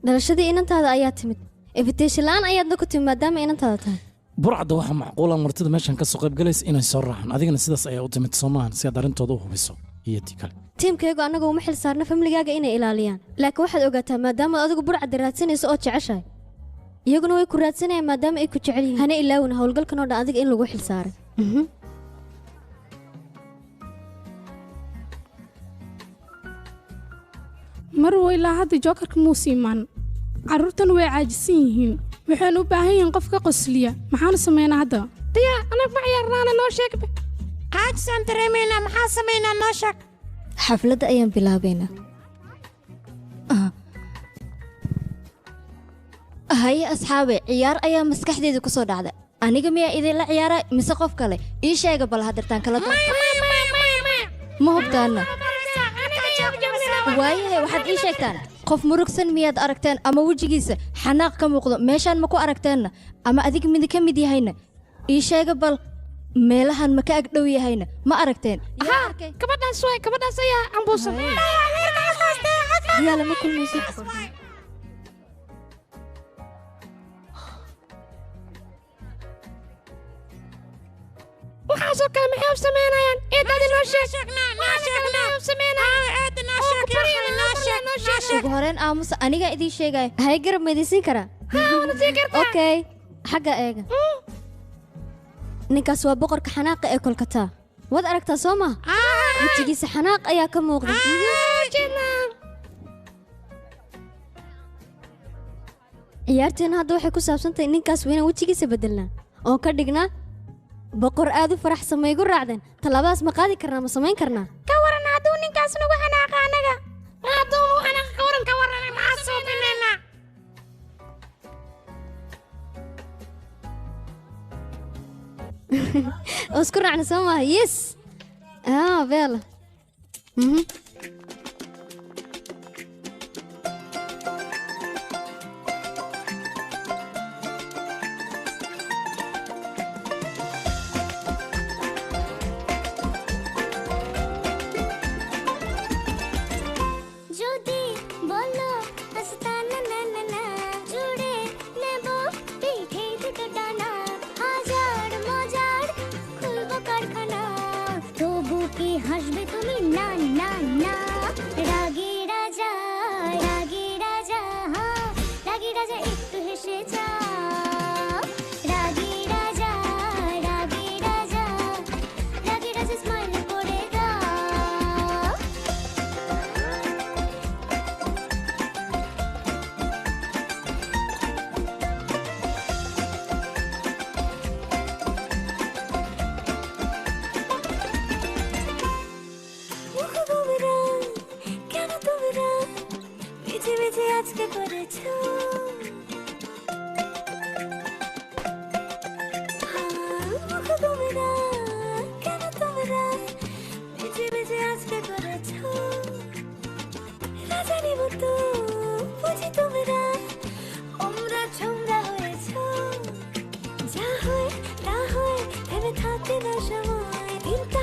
Dhalashadii inantaada ayaa timid, invitation la'aan ayaadna ku timid maadaama inantaada tahay. Burcadda waxaa macquula martida meeshan ka soo qayb galaysa inay soo raacaan. Adigana sidaas ayaa u timid, soo maahan, si aad arrintooda u hubiso iyo tii kale? Tiimkaygu annaga uma xil saarna familigaaga inay ilaaliyaan, laakiin waxaad ogaataa maadaama adigu burcadda raadsanayso oo jeceshahay, iyaguna way ku raadsanayaan maadaama ay ku jecel yihiin. Hana ilaawin howlgalkan oo dhan adiga in lagu xil saaray. Marwo, ilaa hadda jookarka muusi imaan. Carruurtan way caajisan yihiin, waxaynu u baahan yihiin qof ka qosliya. Maxaanu samaynaa hadda? Diya, anag ma ciyaarnaana, noo sheegbe. Caajisaan dareemaynaa, maxaa samaynaa, noo sheeg. Xafladda ayaan bilaabaynaa. Haye asxaabe, ciyaar ayaa maskaxdeeda ku soo dhacda. Aniga miyaa idinla ciyaara mise qof kale? Ii sheega bal hadirtaan kala doorta. Ma hubtaana? Waayahay, waxaad ii sheegtaan qof murugsan miyaad aragteen ama wejigiisa xanaaq ka muuqdo meeshaan ma ku aragteenna ama adiga mid ka mid yahayna? Ii sheega bal meelahan ma ka agdhow yahayna, ma aragteen? Haa, gabadhaas waay, gabadhaas ayaa ambuusan. Yaa lama kulmaysid. Waxaasoo kale maxay u samaynayaan? Eedadi noo sheeg. Waxaasoo kale maxay u samaynayaan? Ugu horeen aamusa, anigaa idiin sheegaya. Hay, garab ma idin siin karaa? Haa, waana siin kartaa. Okay, xagga eega. Ninkaas waa boqorka xanaaqa ee Kolkata. Waad aragtaa soo ma? Wejigiisa xanaaq ayaa ka muuqda. Ciyaarteena hadda waxay ku saabsan tahay ninkaas waa inaan wejigiisa bedelnaa oon ka dhignaa boqor aad u faraxsan. Ma igu raacdeen? Tallaabadaas ma qaadi karnaa? Ma samayn karnaa? Ka waran hadduu ninkaas nagu xanaaqa anaga? Hadduu nagu xanaaqa ka waran, ka waran maxaa soo binaynaa? Oo isku raacna soo maaha? Yes, ah, beela. Mhm. যদি বলো আস্তানা না না না, জুড়ে নেব পিঠে দুটো ডানা, হাজার মজার খুলবো কারখানা, তবু কি হাসবে তুমি? না না না। রাগী রাজা, রাগী রাজা, রাগী রাজা একটু হেসে যা। রাগী রাজা, রাগী রাজা, রাগী রাজা স্মাইল করে দাও। মুখ গোবরা কেন তোমরা মিছে মিছে আজকে করেছো? হ্যাঁ, মুখ গোবরা কেন তোমরা মিছে মিছে আজকে করেছো? রাজানি মতো বুঝি তোমরা ওমরা ঝোমরা হয়েছো। যা হয় তা হয়, থেমে থাকে না সময়। দিনটা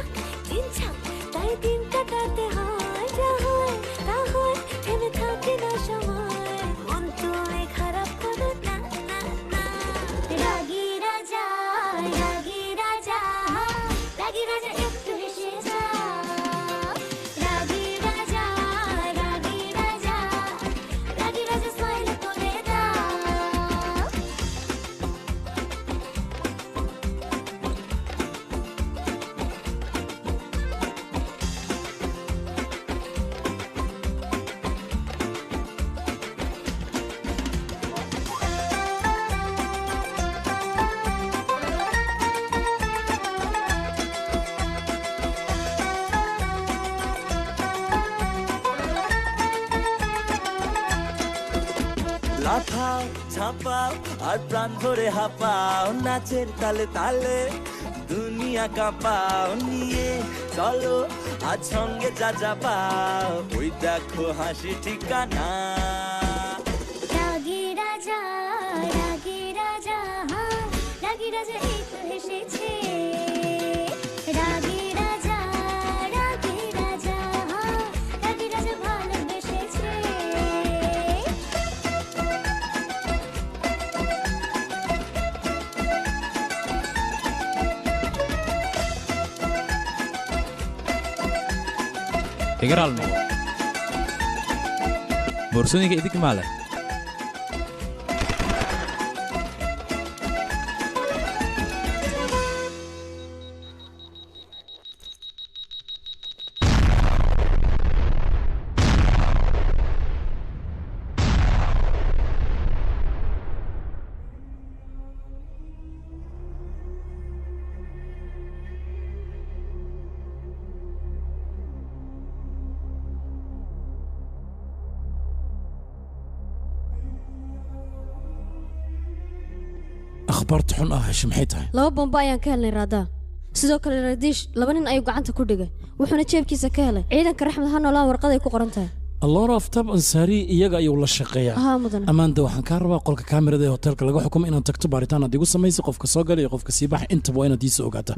দিন ছাপ তাই দিন কাটাতে হয়। যা হয় তা হয়, থেমে থাকে না সময়। মন তুমি খারাপ করো না না না। রাগী রাজা, রাগী রাজা, রাগী রাজা একটু হেসে যা। রাগী রাজা, রাগী রাজা, রাগী রাজা স্মাইল করে দাও। লাফাও ঝাঁপাও আর প্রাণ ভরে হাঁপাও, নাচের তালে তালে দুনিয়া কাঁপাও, নিয়ে চলো আজ সঙ্গে যা যা পাও, ওই দেখো হাসি ঠিকানা। রাগী রাজা, রাগী রাজা, রাগী রাজা এই তো হেসেছে। রাগী রাজা, রাগী রাজা, রাগী রাজা ভালোবেসেছে। Iga raali noqo, boorsooyinka idinka maa leh? Akhbaarta xun ah heshe maxay tahay? 2 bombo ayaan ka helnay Raadaa. Sidoo kale Radiish 2 nin ayuu gacanta ku dhigay, wuxuuna jeebkiisa ka helay ciidanka Raxmed ha noolaan warqad ay ku qoran tahay. Alloora Aftab Ansaari iyaga ayuu la shaqeeyaa. Haa, mudane. Ammaanda waxaan kaa rabaa qolka kaamirada ee hoteelka laga xukumo inaad tagto, baaritaan aad igu samayso, qofka soo gala iyo qofka sii baxa intaba waa inaad iisoo ogaataa.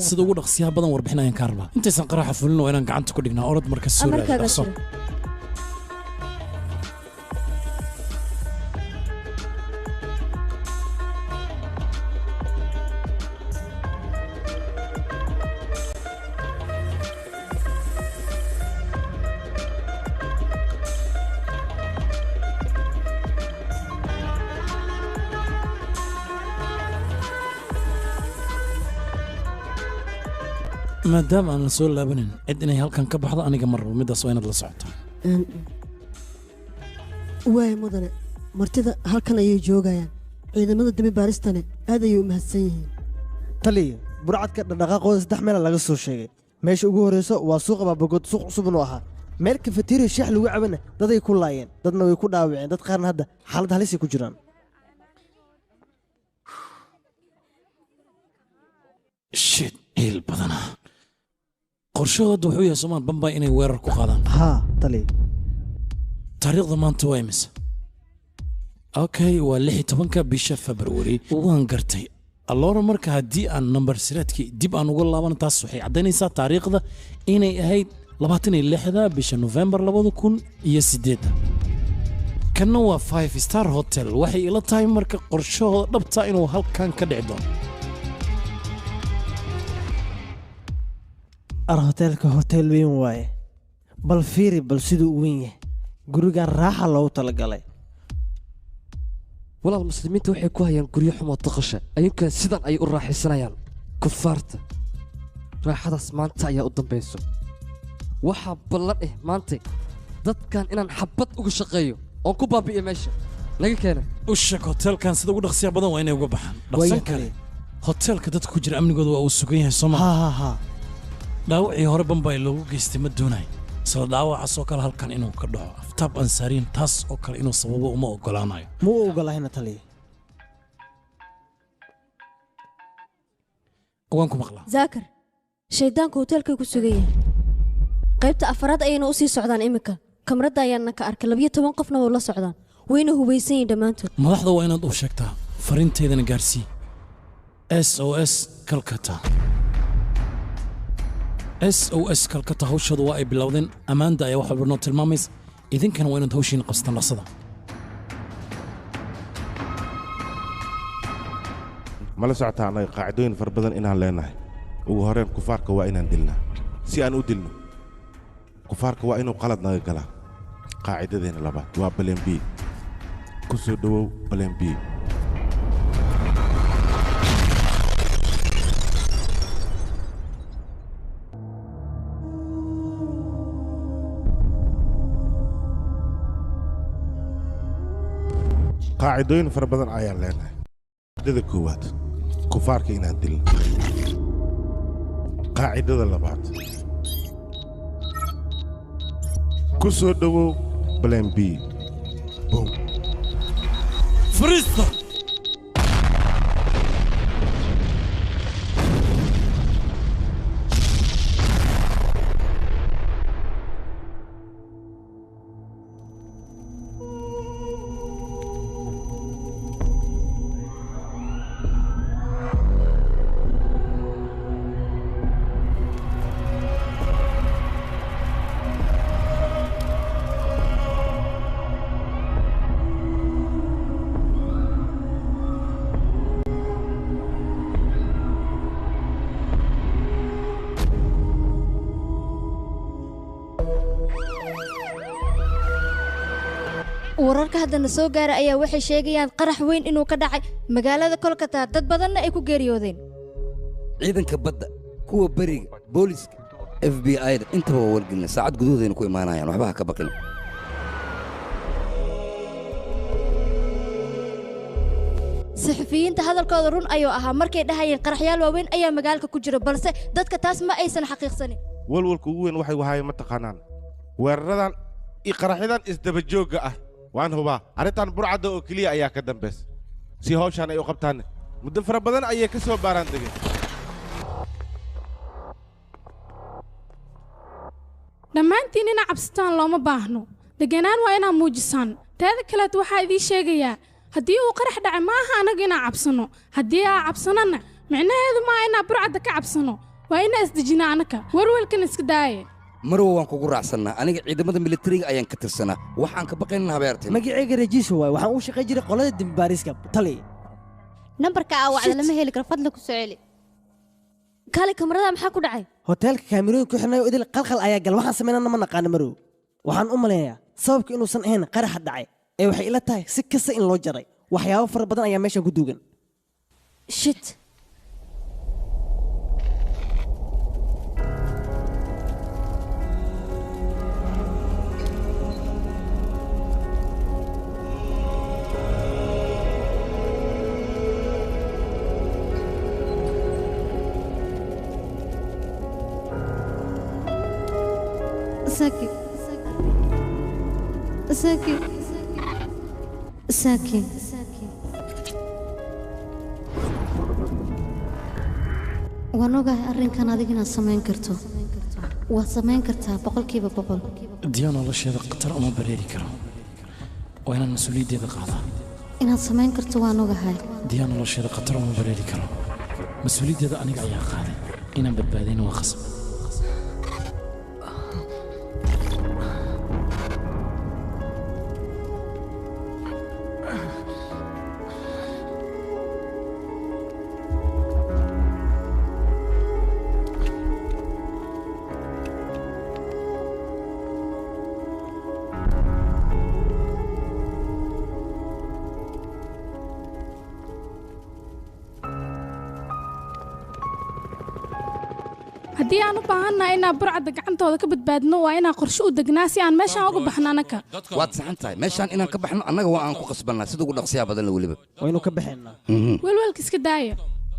Sida ugu dhaqsiyaha badan warbixin ayaan kaa rabaa. Intaysan qaraxa fulin waa inaan gacanta ku dhignaa. Orod marka soo raadi Amarkaaga dhaqso. jira. Maadaama aan la soo laabanin cid inay halkan ka baxdo aniga ma rabo, midaas waa inaad la socotaa. Waaya mudane, martida halkan ayay joogayaan. Ciidamada dembi baaristane aad ayay u mahadsan yihiin. Taliya, burcadka dhaqdhaqaaqooda 3 meel laga soo sheegay. Meesha ugu horreyso waa suuqa Baabagod, suuq cusub inuu ahaa. Meel kafeteria shaah lagu cabana daday ku laayeen, dadna way ku dhaawaceen, dad qaarna hadda xaalad halis ay ku jiraan. Shit, ciil badanaa. Qorshahooda wuxuu yahay Soomaan Bambay inay weerar ku qaadaan. Haa, taliya. Taariikhda maanta waa imisa? Okay, waa 16-ka bisha February. Waan gartay. Alloora marka haddii aan nambar sireedkii dib aan uga laabano, taas waxay caddaynaysaa taariikhda inay ahayd 26-da bisha November 2008. Kanna waa 5 star hotel. Waxay ila tahay marka qorshahooda dhabta inuu halkan ka dhici doono. Ar hoteelka hotel weyn waaye. Bal fiiri bal siduu u weyn yahay. Gurigan raaxa loogu talagalay. Walaal, muslimiinta waxay ku hayaan guryo xumo daqasha, ayinkan sidan ayay u raaxaysanayaan. Kufaarta raaxadaas maanta ayaa u dambayso. Waxaa ballan maanta dadkan inaan xabad uga shaqeeyo oon ku baabi'iyo meesha laga keena. U sheeg hotelkan sida ugu dhaqsiyaha badan waa inay uga baxaan. Dhaqsan kale. Hotelka dadka ku jira amnigooda waa uu sugan yahay Soomaa. Haa. Dhaawacii hore Bambay loogu geystay ma doonayo. Isla dhaawacaas oo kale halkan inuu ka dhaco. Aftab Ansaariin taas oo kale inuu sababo uma ogolaanayo. Ma u ogolahayna taliya. Waan ku maqlaa. Zaakir, shaydaanku hoteelkay ku sugan yahay. Qaybta afraad ayayna u sii socdaan iminka. Kamarada ayaana ka arkay 12 qofna waa la socdaan. Wayna hubaysan yihiin dhammaantood. Madaxda waa inaad u sheegtaa, fariinteydana gaarsii. SOS Calcutta. SOS Calcutta hawshooda waa ay bilowdeen. Ammaanda ayaa wax walba noo tilmaamaysa. Idinkana waa inaad hawshiina qabsataan dhaqsada. Ma la socotaa annaga qaacidooyin fara badan inaan leenahay. Ugu horreyn kufaarka waa inaan dilnaa. Si aan u dilno kufaarka waa inuu qalad naga galaa. Qaacidadeena labaad waa plan B. Ku soo dhowow plan B. Qaacidooyin fara badan ayaan leenahay. Qaacidada koowaad, kufaarka inaan dilno. Qaacidada labaad, ku soo dhowow plan B. Boom. Fariista! Wararka haddana soo gaara ayaa waxay sheegayaan qarax weyn inuu ka dhacay magaalada Kolkata, dad badanna ay ku geeriyoodeen. Ciidanka badda, kuwa beriga, booliska, FBI-da intaba waa wargelina. Saacad gudahoodayna ku imaanayaan, waxba ha ka baqin. Saxafiyiinta hadalkooda run ayuu ahaa markay dhahayeen qaraxyaal waaweyn ayaa magaalka ku jira, balse dadka taas ma aysan xaqiiqsanin. Walwalka ugu weyn waxay wahaayeen ma taqaanaan weeraradan iyo qaraxyadan isdaba joogga ah. Waan hubaa arrintan burcadda oo keliya ayaa ka dambaysa si hawshaan ay u qabtaan. Muddo fara badan ayay ka soo baaraan degeen. Dhammaantiin inaa cabsataan looma baahno. Deganaan waa inaa muujisaan. Teeda kaleet waxaa idiin sheegayaa haddii uu qarax dhacay ma aha anagu inaa cabsano. Haddii aa cabsanana micnaheedu maaha inaa burcadda ka cabsano. Waa inaa isdejinaa anaka. Warwalkan iska daaye. Marwa waan kugu raacsannaa. Aniga ciidamada militariga ayaan ka tirsanaa. Waxaan ka baqaynaa habeertay. Magacayga Rajiis waay. Waxaan u shaqayn jiray qolada dembi baariska. Tali. Nambarka aa wacda lama heli karo, fadlan ku soo celi. Kaale kamarada maxaa ku dhacay? Hoteelka kaamirooyin ku xirnayo idil qalqal ayaa gal. Waxaan sameynana ma naqaano Marow. Waxaan u maleynayaa sababka inuusan ahayn qaraxa dhacay ee waxay ila tahay si kasta in loo jaray. Waxyaabo fara badan ayaa meeshan ku duugan. Shit. Saki. Saki. Saki. Waan ogahay arrinkan adiga inaad samayn karto. Waad samayn kartaa 100%. Diya nolosheeda khatar uma bareeri karo. Waa inaan mas-uuliyaddeeda qaadaa. Inaad samayn karto waan ogahay. Diya nolosheeda khatar uma bareeri karo. Mas-uuliyaddeeda aniga ayaa qaaday. Inaan badbaadayna waa khasab. Haddii aan u baahannahay inaan burcadda gacantooda ka badbaadno waa inaan qorshe u degnaa si aan meeshaan uga baxno anaka. Waad saxan tahay. Meeshaan inaan ka baxno annaga waa aan ku qasbannaa sida ugu dhaqsiyaha badan weliba. Waynu ka baxaynaa. Welwelka iska daaya.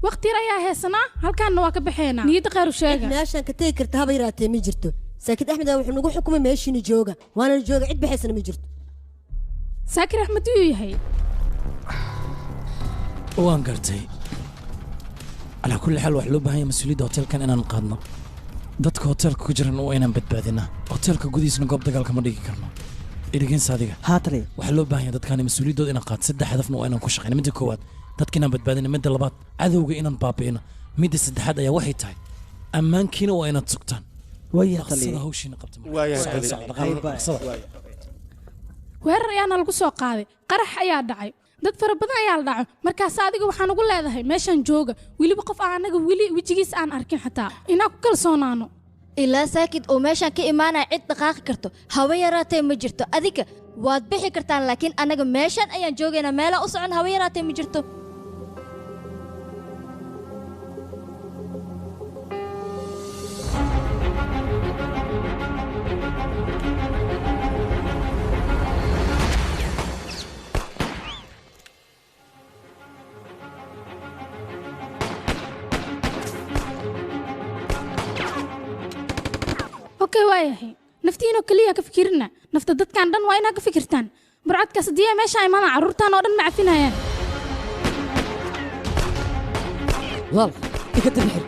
Waqti yar ayaa heesanaa, halkaanna waa ka baxaynaa. Niyadda khayr u sheega. Meeshaan ka tegi karta haba yaraatee ma jirto. Saakid Axmed wuxuu nagu xukumay meeshiina jooga. Waana jooga cid baxaysana ma jirto. Saakir Axmed yuu yahay. Waan gartay. على كل حال wax loo baahan yahay mas'uuliyadda hotelkan inaan qaadno. Dadka hotelka ku jiran waa inaan badbaadinaa. Hotelka gudihiisna goob dagaal kama dhigi karno. Dhegeysa adiga. Haatale. Waxa loo baahan yahay dadkan mas'uuliyaddooda inaan qaad. Saddex hadafna waa inaan ku shaqeyno. Midda koowaad, dadka inaan badbaadino. Midda labaad, cadowga inaan baabi'ino. Midda saddexaad ayaa waxay tahay ammaankiina waa inaad sugtaan. Waayahay taliye. Dhaqsada hawshiina qabta. Waayahay taliye. Weerar ayaana lagu soo qaaday. Qarax ayaa dhacay. Dad fara badan ayaa la dhacay. Markaas adiga waxaan ugu leedahay meeshan jooga weliba qof aan anaga weli wejigiis aan arkin xataa inaan ku kalsoonaano. Ilaa saakid oo meeshan ka imaanaya cid dhaqaaqi karto hawa yaraatee ma jirto. Adiga waad bixi kartaan laakiin anaga meeshan ayaan joogaynaa. Meelaa u socon hawa yaraatee ma jirto. Okay waayahay. Naftiinoo keliya ka fikirina. Nafta dadkan dhan waa inaad ka fikirtaan. Burcadkaas haddii ay meesha imaanaan carruurtaan oo dhan ma cafinayaan. Walaal, iga dabixir.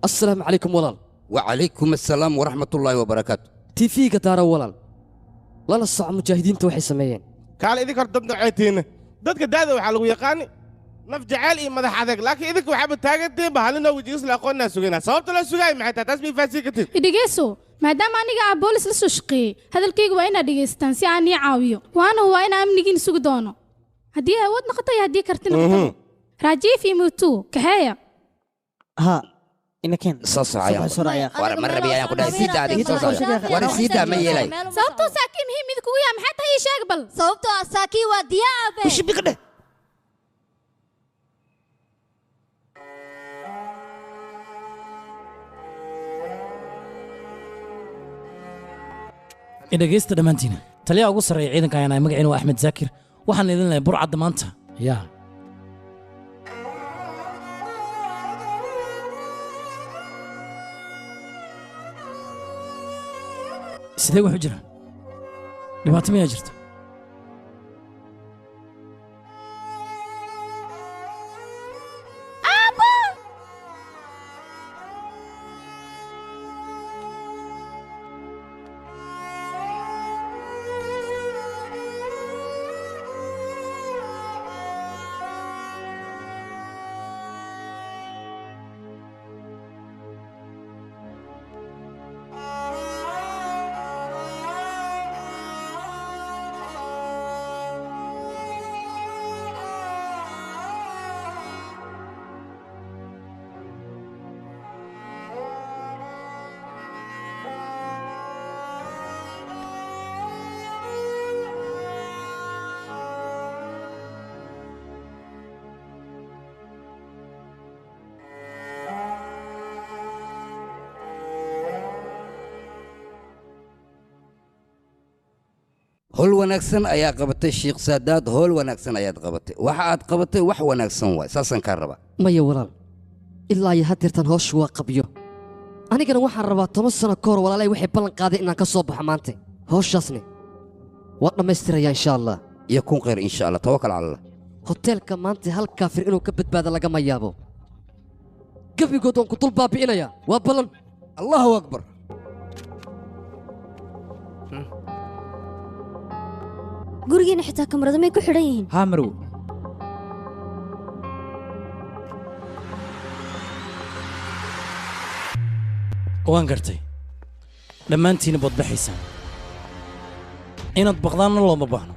السلام عليكم ولال. وعليكم السلام ورحمة الله وبركاته. تي في قطار ولال. لا نصع مجاهدين توحي سميين. kaal idinka hor dad noocee tihiin? Dadka da'da waxaa lagu yaqaani Naf jacayl iyo madax adeeg, laakiin idinka waxaaba taagantihiinba halina wejigiis la aqoonnaa sugaynaa. Sababta loo sugaaya maxay tahay? Taas mii fahansiin kartid? Idhegeyso, maadaama aniga aa boolis la soo shaqeeyey, hadalkayga waa inaad dhegaystaan si aan ii caawiyo, waana waa inaan amnigiin sugi doono haddii awood noqoto iyo haddii karti noqoto. Raajiif iyo Muutu, kaxeeya. Ha, inakeen. Soo socaya. War ma rabi ayaan ku dhahay, sii daa adiga, soo socaya. War sii daa, ma yeelay. Sababtoo saakii muhiim idinkugu yahay maxay tahay? Ii sheeg bal. Sababtoo ah saakii waa diyaabe. Ushibika dheh. Dhegeysta dhammaantiina, taliyaha ugu sarreeya ciidanka ayaan ahay, magaciina waa Axmed Zaakir. Waxaan idin leeyahay burcadda maanta yaa sidee wax u jiraan? Dhibaato miyaa jirta? Howl wanaagsan ayaa qabatay, Sheekh Saadaad. Howl wanaagsan ayaad qabatay. Waxa aad qabatay wax wanaagsan waay, saasaan kaa rabaa. Maya walaal, ilaa iyo haddeertan hawshu waa qabyo. Anigana waxaan rabaa 10 sano ka hor walaalay waxay ballan qaaday inaan ka soo baxo maanta. Hawshaasne waa dhammaystirayaa insha Allah. Iyo kun khayr insha Allah, tawakkal cala Allah. Hoteelka maanta hal kaafir inuu ka badbaado lagama yaabo. Gebigood waan ku dul baabi'inayaa, waa ballan. Allahu akbar. Gurigiina xitaa kamarado may ku xidhan yihiin? Haa marwo. Waan gartay, dhammaantiina baad baxaysaan. Inaad baqdaanna looma baahno,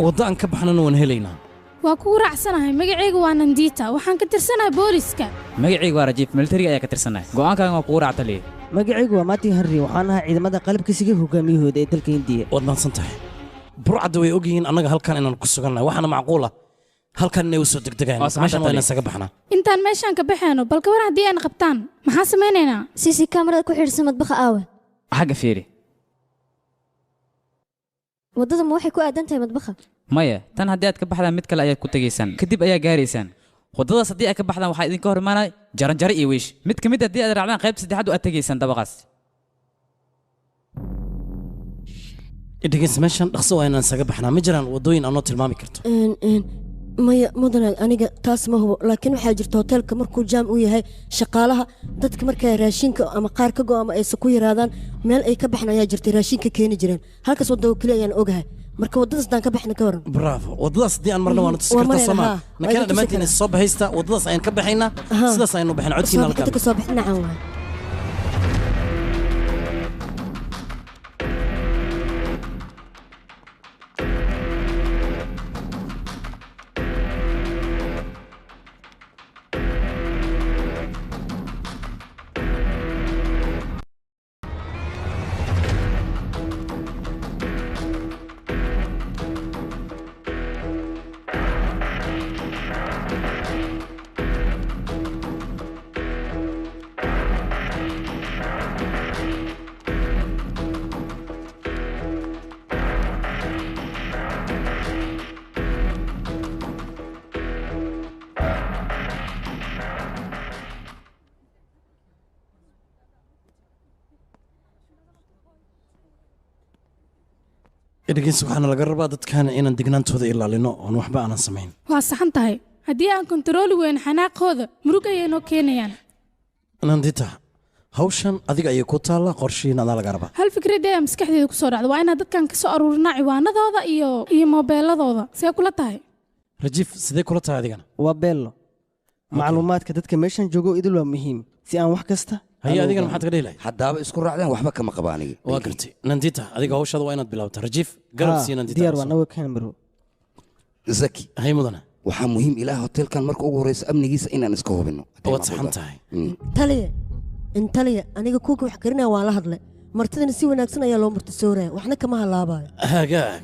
waddo aan ka baxnana waan helaynaa. Waa kugu raacsanahay. Magacayga waa Nandiita, waxaan ka tirsanahay booliska. Magacaygu waa Rajiif, militariga ayaa ka tirsanahay. Go'aankaagan waa kugu raac, taliya. Magacaygu waa Martin Henry, waxaan ahaa ciidamada qalabka siga hogaamiyahooda ee dalka Hindiya. Waad mahadsan tahay. Burcadda way ogyihiin annaga halkan inaan ku sugannahay, waxaana macquul ah halkan inay u soo degdegaan. Waa saxan. Meeshan waa Taliya. inaan isaga baxnaa. Intaan meeshaan ka baxayno, bal ka war haddii aan qabtaan, maxaa samaynaynaa? CC kamarada ku xidhsan madbaxa aawe? Xagga fiiri. Waddada ma waxay ku aadan tahay madbaxa? Maya, tan haddii aad ka baxdaan mid kale ayaad ku tegaysaan, kadib ayaa gaaraysaan waddadaas. Haddii aad ka baxdaan waxaa idinka hor imaanaya jaranjaro iyo wiish. Mid ka mid haddii aad raacdaan qaybta saddexaad aad tegaysaan dabaqaas. Dhegeysta, meeshan dhaqso waa inaan isaga baxnaa. Ma jiraan waddooyin aanoo tilmaami karto? Een, een, maya mudane, aniga taas ma hubo, laakiin waxaa jirta hoteelka markuu jaam u yahay shaqaalaha dadka markay raashinka ama qaar ka go ama ayse ku yaraadaan meel ay ka baxan ayaa jirtay, raashinka keeni jireen halkaas. Wadda oo keliya ayaan ogahay, marka waddadaas daan ka baxna ka waran? Bravo, waddadaas haddii aan marna waana tusi Waa kartaa. marayna, Soomaa haa. Waa nakena idin tusi dhammaantiin karaa. soo baxaysta, waddadaas ayaan ka baxaynaa. Sidaas ayaynu baxaynaa, codkiina Soo halkaan. bixinta ka soo bix dhinacan waay. Dhegeysta, waxaana laga rabaa dadkan inaan degnaantooda ilaalino oon waxba aanan samayn. Waa saxan tahay. Haddii aan kontarooli weyn xanaaqooda, murug ayay noo keenayaan. Nandita, hawshan adiga ayay ku taallaa, qorshihiin adaa laga rabaa. Hal fikrad ayaa maskaxdeeda ku soo dhacda: waa inaan dadkan ka soo aruurinaa ciwaanadooda iyo moobeeladooda. See kula tahay? Rajiif, sidee kula tahay adigana? Waa beello. Macluumaadka dadka meeshan joogo idil waa muhiim si aan wax kasta. Haye, adigana maxaad ka dhihi lahayd? Haddaaba isku raacdeen, waxba kama qaba aniga. Waa gartay. Nandita, adiga hawshaada waa inaad bilowtaa. Rajiif, garab sii Nandita. Diyaar waa nawa keen marwo. Zaki. Hay mudana. Waxaa muhiim ilaah hotelkan marka ugu horeysa amnigiisa inaan iska hubino. Waad saxan tahay. Taliya, intaliya, aniga kuuka wax karinaya waan la hadlay. Martidana si wanaagsan ayaa loo martisooraya, waxna kama halaabayo. Hagaag.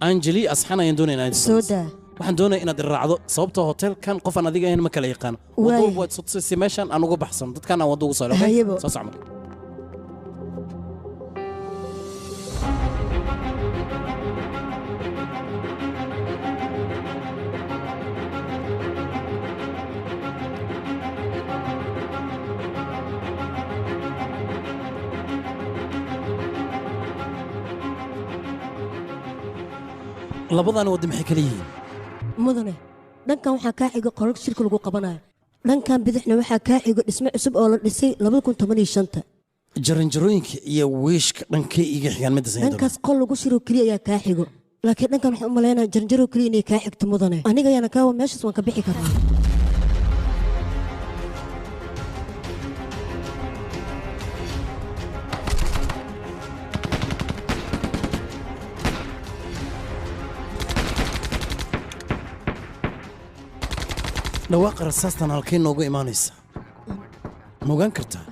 Anjali, asxan ayaan doonaya inaad Soo daa. Waxaan doonaya inaad raacdo, sababtoo hotelkan qof aan adiga ahayn ma kala yaqaano. Waaya. Waddo waad soo si meeshan aan uga baxsano, dadkan aan waddo ugu soo. Hayebo. Soo soc marka. Labadan waddo maxay kala yihiin? Mudane, dhankan waxaa kaa xigo qolalka shirka lagu qabanayo, dhankan bidixna waxaa kaa xigo dhisme cusub oo la dhisay 2015-ta. Jaranjarooyinka iyo wiishka dhankay iga xigaan midda sayid? Dhankaas qol lagu shiro keliya ayaa kaa xigo, laakiin dhankan waxaan u maleynayaa jaranjaro keliya inay kaa xigto. Mudane, aniga ayaana kaawa meeshaas waan ka bixi karaa. Dhawaaqa rasaastan halkay noogu imaanaysa, ma ogaan kartaa?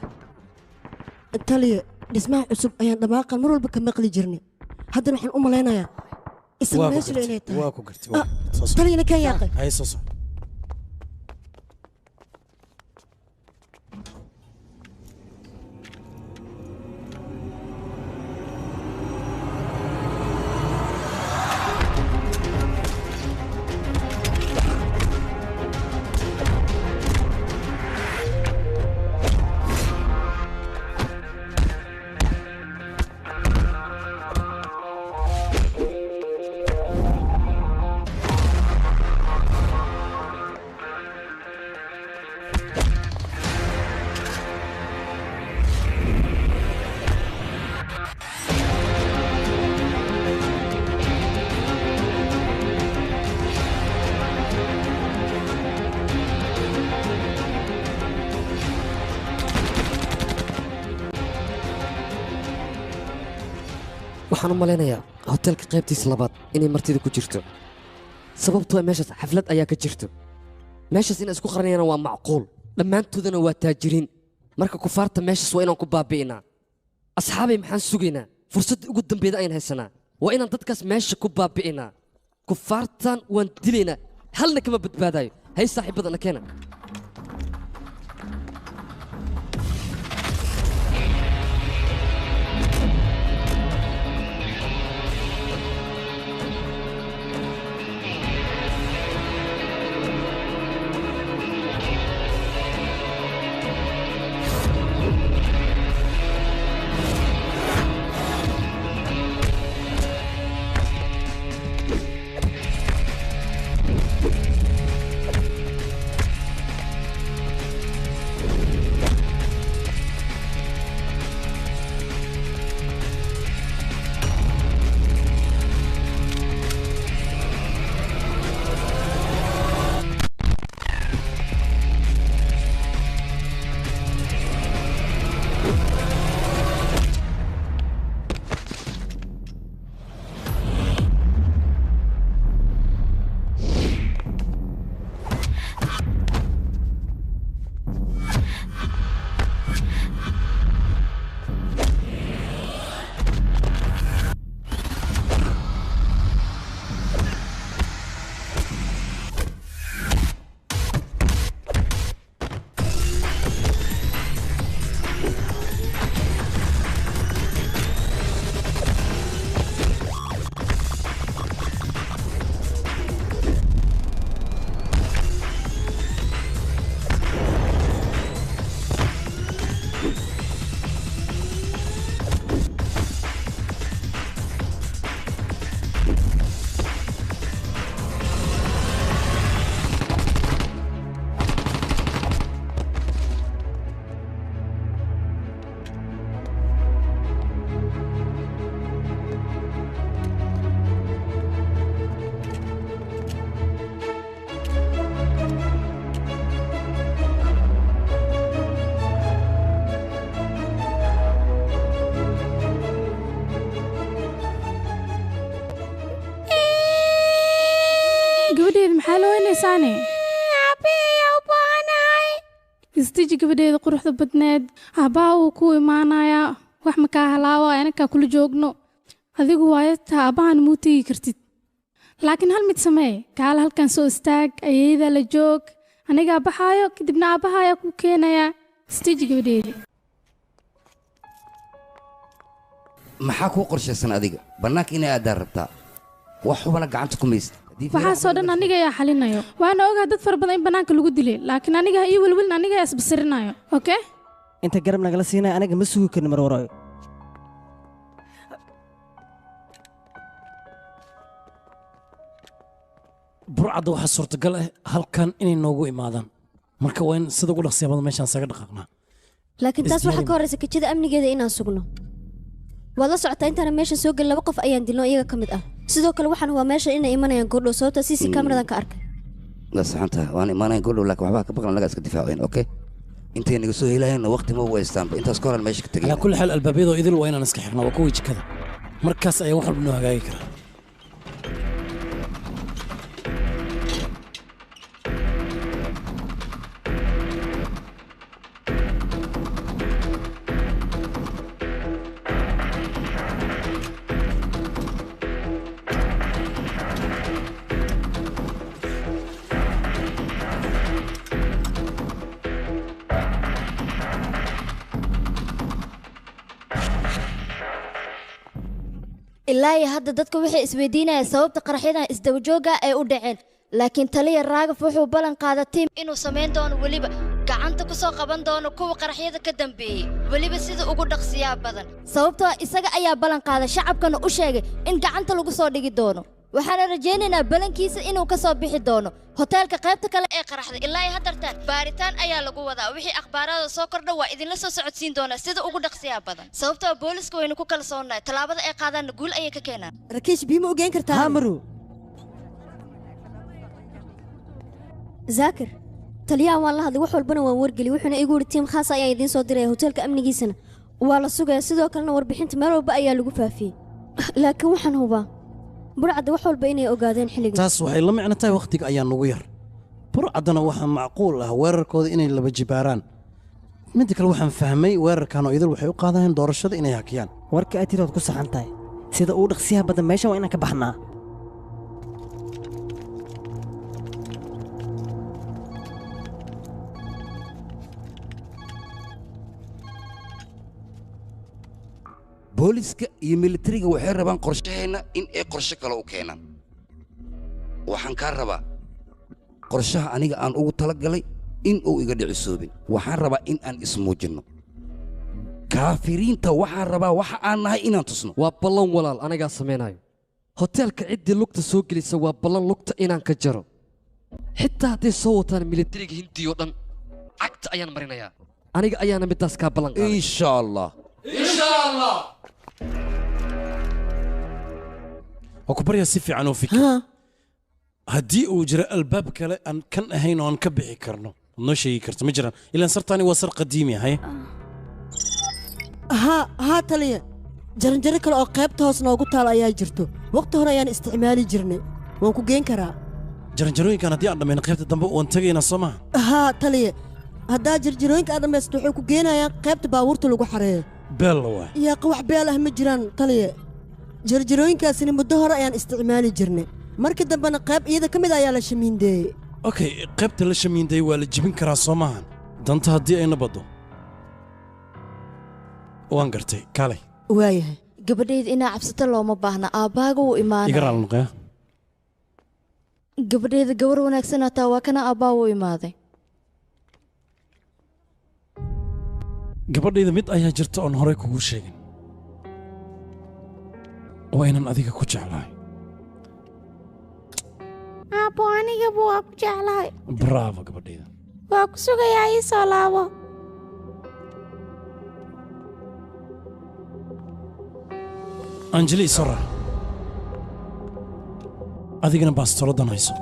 Taliya, dhismaha cusub ayaan dhawaaqan mar walba ka maqli jirnay, haddana waxaan u malaynayaa isla Waa ku meesha gartay, inay tahay. Waa ku gartay, waa ku gartay. Soo soco. Taliyana ka yaaqay. Haye, soo soco. Waxaan u malaynayaa hotelka qaybtiisa labaad inay martida ku jirto, sababtoo ah meeshaas xaflad ayaa ka jirto. Meeshaas inaan isku qaranayana waa macquul, dhammaantoodana waa taajiriin. Marka kufaarta meeshaas waa inaan ku baabi'inaa. Asxaabay, maxaan sugaynaa? Fursadda ugu dambeeda ayaan haysanaa, waa inaan dadkaas meesha ku baabi'inaa. Kufaartan waan dilaynaa, halna kama badbaadayo. Hay saaxiibadana keena. Istiji gabadheeda quruxda badneed, aabbaha wuu ku imaanayaa, wax ma kaa halaawa, anakaa kula joogno. Adigu waayataa aabbahan muu tegi kartid. Laakiin hal mid samee, kaala halkan soo istaag, ayeeyada la joog, anigaa baxaayo, kadibna aabbaha ayaa kuu keenayaa. Istiji gabadheeda. Maxaa kuu qorshaysan adiga? Bannaanka inay aadaan rabtaa, wax hubana gacanta ku maysid. Waxaasoo dhan aniga ayaa xalinayo. Waana ogaa dad fara badan in bannaanka lagu dilay, laakiin aniga ha ii welwelin, aniga ayaa isbasirinayo. Okay? Inta garab nagala siinaya anaga ma sugi karno marwaroy. Burcadda waxaa suurtagal ah halkan inay noogu imaadaan, marka waa in sida ugu dhaqsiya badan meeshaan saga dhaqaaqnaa. Laakiin taas waxaa ka horreysa kajada amnigeeda inaan sugno. Waad la socotaa intaana meeshan soo gelin 2 qof ayaan dilno iyaga ka mid ah. Sidoo kale waxaan hubaa meesha inay imanayaan goordhow, sababta CC cameradan ka arkay. Waa saxantaha, waan imaanayan goordhow, laakiin waxbaa ka baqan naga iska difaaceen. Okay, intay naga soo helayaanna waqti ma waystaanba, intaas ka horan meesha ka tegay. Calaa kulli xaal albaabiyadoo idil waa inaan iska xirnaa, waa kuwii jikada, markaas ayaa wax walba noo hagaagi karaa. Ilaa iyo hadda dadka waxay isweydiinayaan sababta qaraxyadan isdabajooga ay u dhaceen, laakiin taliya Raagaf wuxuu ballan qaaday tiim inuu samayn doono, weliba gacanta ku soo qaban doono kuwa qaraxyada ka dambeeyey, weliba sida ugu dhaqsiyaa badan, sababtoo isaga ayaa ballan qaaday, shacabkana u sheegay in gacanta lagu soo dhigi doono. Waxaana rajaynaynaa ballankiisa inuu ka soo bixi doono. Hoteelka qaybta kale ee qaraxda ilaa ay haddartaan baaritaan ayaa lagu wadaa. Wixii akhbaarada soo kordha waa idinla soo socodsiin doonaa sida ugu dhaqsiyaa badan, sababtoo booliska waynu ku kalsoonnahay, tallaabada ay qaadaanna guul ayay ka keenaan. Rakiish, biyo ma ogeyn kartaa? Haa maru. Zaakir, taliyaha waan la hadlay, wax walbana waan wargeli, wuxuuna igu yidhi tiim khaas ayaan idiin soo diraya, hoteelka amnigiisana waa la sugayaa, sidoo kalena warbixinta meel walba ayaa lagu faafiyey. Laakiin waxaan hubaa burcadda wax walba inay ogaadeen xilligan. Taas waxay la micno tahay wakhtiga ayaa nugu yar. Burcaddana waxaa macquul ah weerarkooda inay laba jibaaraan. Midda kale waxaan fahmay weerarkan oo idil waxay u qaadayaan doorashada inay hakiyaan. Warka aad tiri waad ku saxan tahay, sida ugu dhaqsiyaha badan meeshan waa inaan ka baxnaa. Booliska iyo militariga waxay rabaan qorshaheenna in ay qorshe kale u keenaan. Waxaan kaa rabaa qorshaha aniga aan ugu talagalay in uu iga dhicisoobin. Waxaan rabaa in aan ismuujinno. Kaafiriinta waxaan rabaa waxa aan nahay inaan tusno. Waa ballan walaal, anigaa samaynayo. Hoteelka ciddii lugta soo gelisa waa ballan lugta inaan ka jaro. Xitaa hadday soo wataan militariga Hindiya oo dhan, cagta ayaan marinayaa. Aniga ayaana midaas kaa ballan qaaday. Insha Allah. Insha Allah. Waa ku baryaa si fiican oo fikir. Haddii uu jiro albaab kale aan kan ahayn oo aan ka bixi karno, waad noo sheegi karta ma jiraan? Ilaan sartaani waa sar qadiimi ah. Haa haa taliya, jaranjaro kale oo qaybta hoos noogu taal ayaa jirto, waqti hore ayaan isticmaali jirnay, waan ku geen karaa. Jaranjarooyinkan haddii aan dhammayno qaybta dambe waan tegaynaa soo maha? Haa taliya, haddaa jarjarooyinka aad dhammaysto waxay ku geenayaan qaybta baabuurta lagu xareeyo. Beella waay. Yaaqa wax beel ah ma jiraan taliya, jarjarooyinkaasina muddo hore ayaan isticmaali jirnay, markii dambena qayb iyada ka mid ayaa la shamiindeeyey. Okay, qaybta la shamiindeeyey waa la jebin karaa soo maahan? Danta haddii ayna baddo. Waan gartay, kaalay. Waayahay. Gabadhayda inaa cabsato looma baahna, aabbaaga wuu imaanaya. Iga raali noqoya. Gabadhayda gabar wanaagsan hataa waa kana aabbaa wuu imaaday. Gabadhayda mid ayaa jirta oon horey kugu sheegin, waa inaan adiga ku jeclahay. Aabbo, anigaba waa ku jeclahay. Bravo gabadhayda. Waa ku sugayaa, ii soo laabo. Anjeli, soo raac. Adigana baastooladan hayso.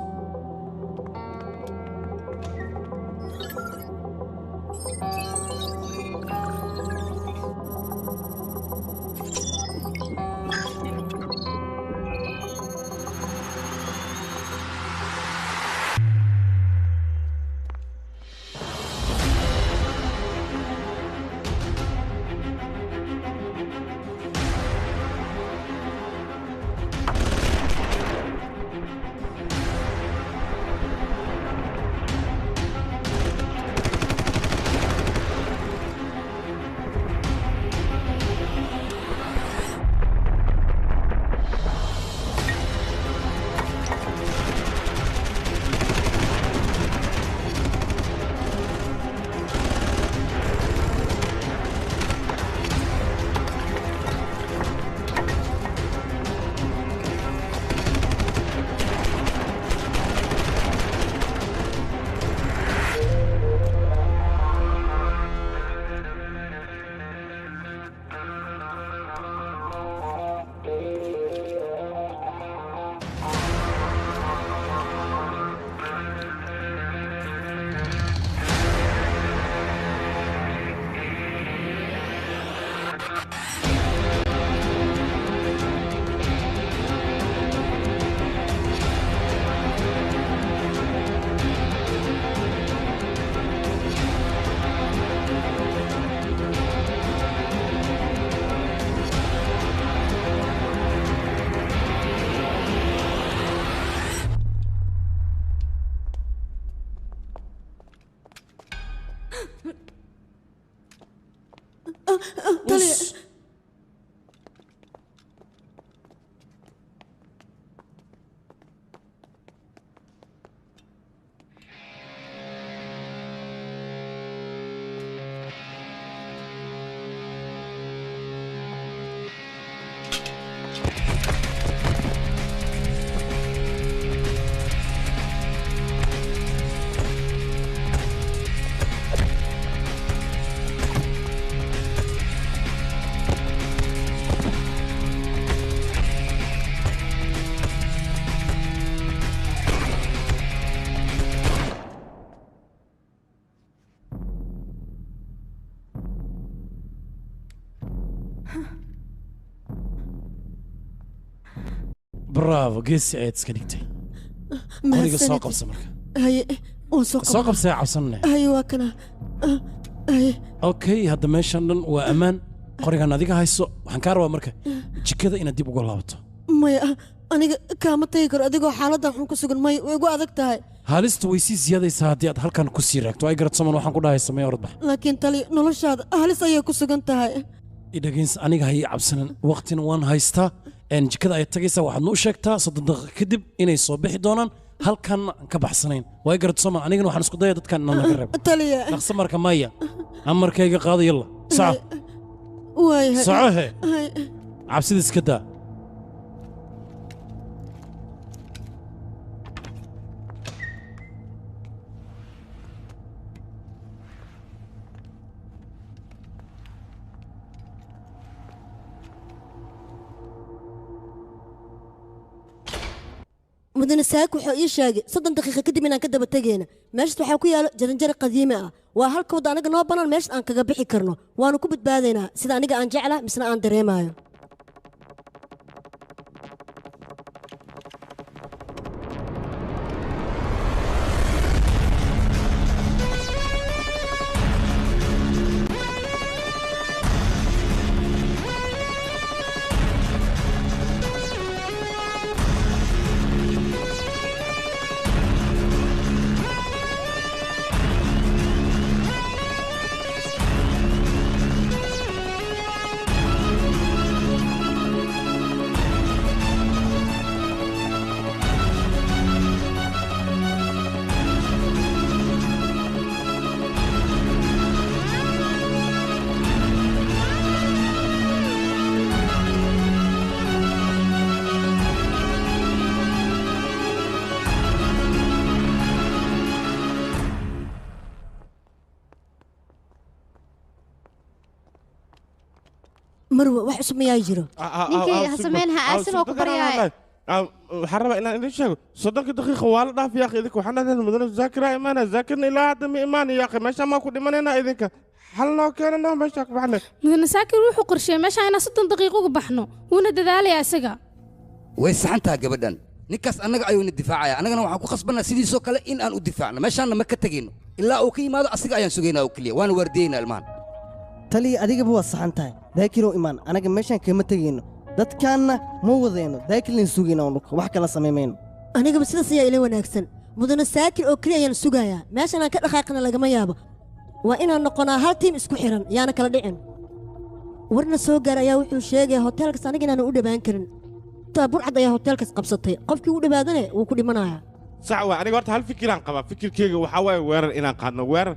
Taliya. Bravo, geesi ayaad iska dhigtay. Qoriga soo qabsa marka. Haye, waan soo Soo qabsay cabsanne. Haye, waa kana. Haye. Okay, hadda meeshan dhan waa ammaan. Qorigan adiga hayso, waxaan kaa rabaa marka jikada inaad dib uga laabato. Maya, aniga kaama tagi karo adigoo xaaladdan xun ku sugan. Maya, way igu adag tahay. Halistu way sii siyaadaysaa haddii aad halkan ku sii raagto. Ay garad saman waxaan ku dhahay samee orod bax. Laakiin tali, noloshaada halis ayay ku sugan tahay. Idhageys, aniga ha ii cabsanin, waqtina waan haystaa. Jikada ayaad tagaysaa, waxaadna u sheegtaa 30 daqiiqo kadib inay soo bixi doonaan, halkanna aan ka baxsanayn. Way garad soman, anigana waxaan isku daya dadkan inaan naga reebo. Taliya. Dhaqso marka, maya, amarkayga qaado, yalla soco. Waayahay. Soco he. Haye. Cabsida iska daa. Mudane Saak wuxuu ii sheegay 30 daqiiqo kadib inaan ka daba tegayna. Meeshaas waxaa ku yaalo jaranjaro qadiimi ah. Waa halka wadda anaga noo bannaan meesha aan kaga bixi karno. Waanu ku badbaadaynaa sida aniga aan jeclaa misna aan dareemayo. Marwa, wax cusub miyaa jiro? Ninkay ha samayn, ha aasin, oo ku baryaaya. Waxaan rabaa inaan idin sheego 30 daqiiqo waa la dhaaf yaaqi. Idinka waxaan dhahdeen mudane Zaakira imaana, Zaakirna ilaa hadda ma imaan yaaqi. Meesha maa ku dhimanayna? Idinka xal noo keenana, meesha ku baxnay. Mudane Saakir wuxuu qorsheeyey meesha inaan 30 daqiiqo uga baxno, wuuna dadaalayaa isaga. Way saxan tahay gabadhan. Ninkaas annaga ayuuna difaacaya, annagana waxaan ku khasbanaa sidiisoo kale in aan u difaacno. Meeshaanna ma ka tegayno ilaa uu ka yimaado. Asiga ayaan sugaynaa oo keliya, waana waardiyeynaa ilmahan. Taliya, adigaba waa saxan tahay. Daakirow imaan, anaga meeshaan kama tegayno, dadkaanna ma wadayno. Daakirlan sugayna, unuka wax kala samaymayno. Anigaba sidaas ayaa ila wanaagsan. Mudane Saakir oo keliya ayaan sugayaa. Meeshan aan ka dhaqaaqna lagama yaabo. Waa inaan noqonaa hal tiim isku xiran, yaana kala dhicin. Warna soo gaar ayaa wuxuu sheegaya hoteelkaas aniga inaanan u dhowaan karin. Taa burcad ayaa hoteelkaas qabsatay, qofkii u dhowaadane wuu ku dhimanayaa. Sax waa. Aniga horta hal fikiraan qabaa. Fikirkeyga waxaa waaye weerar inaan qaadno. Weerar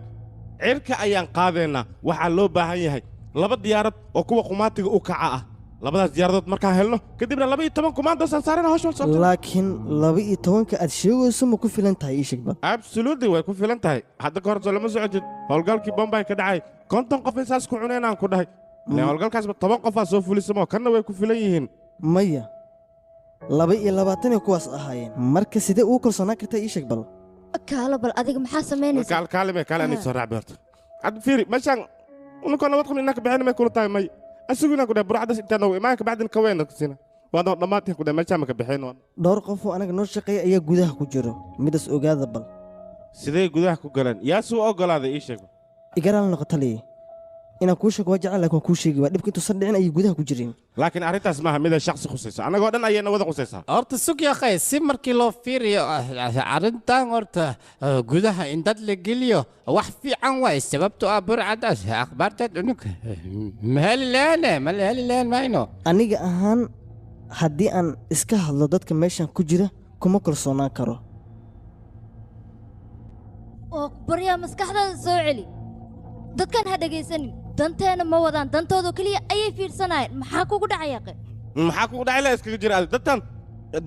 cirka ayaan qaadaynaa. Waxaa loo baahan yahay 2 diyaarad oo kuwa qumaatiga u kaca ah. Labadaas diyaaradood markaan helno kadibna 12 kumaandoosaan saarana hawsha wal socota. Laakiin 12-ka aad sheegayso ma ku filan tahay? Ii sheegba. Absolutely way ku filan tahay. Hadda ka hor soo lama socotid howlgalkii Bombay ka dhacay? 50 qof ay saas ku cuneen aan ku dhahay. Ileen howlgalkaasba 10 qofaa soo fulisamo, kanna way ku filan yihiin. Maya, 22 kuwaas ahaayeen. Marka sidee ugu kalsoonaan kartaa? Ii sheeg bal. Kaalo bal, adiga maxaa samaynaysaa? Kaal kaalime, kaale ani soo raac beerta. Hadda fiiri, meeshaan ununkoo nabad qabin inaan ka bixin may kula tahay? May asigu inaan ku dhahay burcadaas intaan noogu imaan kabacdin ka weyn sina waadoo dhammaantiin ku dhahay meeshaan ma ka bixin. Dhowr qof oo anaga noo shaqeeya ayaa gudaha ku jiro, midaas ogaada bal. Sidee gudaha ku galeen? Yaa suu ogolaaday? Ii sheeg. Igaraal noqo taliye. Inaan kuu sheego waa jeclaan, laakiin waan kuu sheegi waa dhibka intuusan dhicin ayay gudaha ku jireen. Laakiin arrintaas maaha mida shakhsi khusaysa, annagoo dhan ayayna wada khusaysaa. Horta sug yaqay, si markii loo fiiriyo arrintan horta gudaha in dad la geliyo wax fiican waay, sababtoo ah burcadaas akhbaarteed unug ma heli lehene, ma la heli lehen mayno. Aniga ahaan haddii aan iska hadlo, dadka meeshan ku jira kuma kalsoonaan karo. Oo baryaa, maskaxdaada soo celi. Dadkan ha dhegaysanin, danteena ma wadaan, dantoodoo keliya ayay fiirsanayeen. Maxaa kugu dhacay aqe? Maxaa kugu dhacay la iskaga jira adi? Dadtan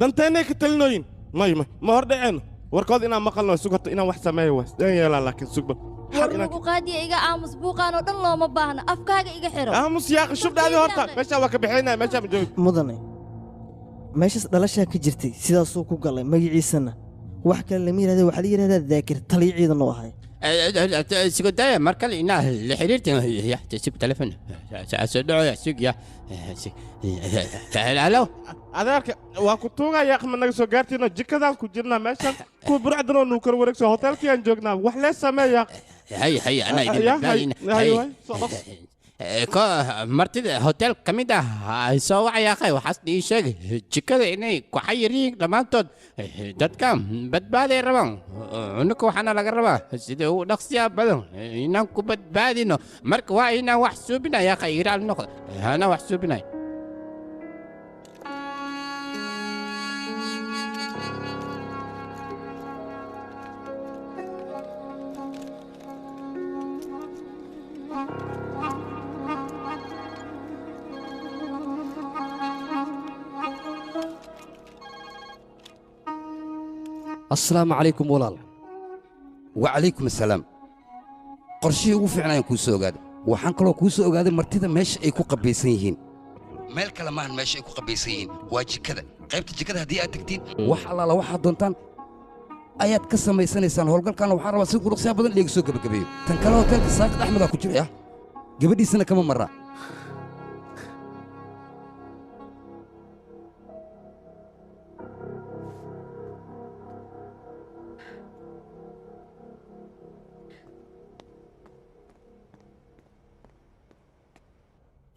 danteennay ka talinooyin. May may, ma hor dhaceenno warkood inaan maqalno. Sug horta, inaan wax sameeyo waa sideen yeelaa, laakiin sugba. War lagu qaadiya, iga aamus. Buuqaan oo dhan looma baahna, afkaaga iga xiro. Aamus yaaqi, shubdhaadi horta. Meeshaa waa ka bixinaya, meeshaa ma joogi. Mudane, meeshaas dhalashaa ka jirtay, sidaasuu ku galay. Magaciisana wax kale lama yidhahda, waxaa la yidhahdaa Daakir, taliya ciidan u ahay. Isku daya mar kale inaa la xiriirtin. Sug, telefon soo dhaco, sug ya. Halo. Adeerka, waa ku tuugaya, ma naga soo gaartiino? Jikadaan ku jirnaa meeshan, kuwa burcdan oo nuu kala wareegso, hotelkiyaan joognaa. Wax lee sameeya. Hay hay, anaa idin badbaadina. Hay. Ko martida hotel ka mid ah soo wacaya akhay, waxaas ii sheeg jikada inay ku xayir yihiin dhammaantood. Dadka badbaaday rabaan, cunuka waxaana laga rabaa sida ugu dhaqsiya badan inaan ku badbaadino. Marka waa inaan wax suubinaya akhay, iraal noqda, anaa wax suubinaya. Asalaamu calaykum walaal. Wacalaykum assalaam. Qorshihii ugu fiican ayaan kuu soo ogaaday. Waxaan kaloo kuu soo ogaaday martida meesha ay ku qabaysan yihiin. Meel kale maahan, meesha ay ku qabaysan yihiin waa jikada, qaybta jikada. Haddii aad tagtiin, wax allaala waxaad doontaan ayaad ka samaysanaysaan. Howlgalkaana waxaan rabaa si quruqsiya badan iyaga soo gebagabeeyo. Tan kale, hoteelka Saaqid Axmedaa ku jiray ah, gabadhiisana kama marraa.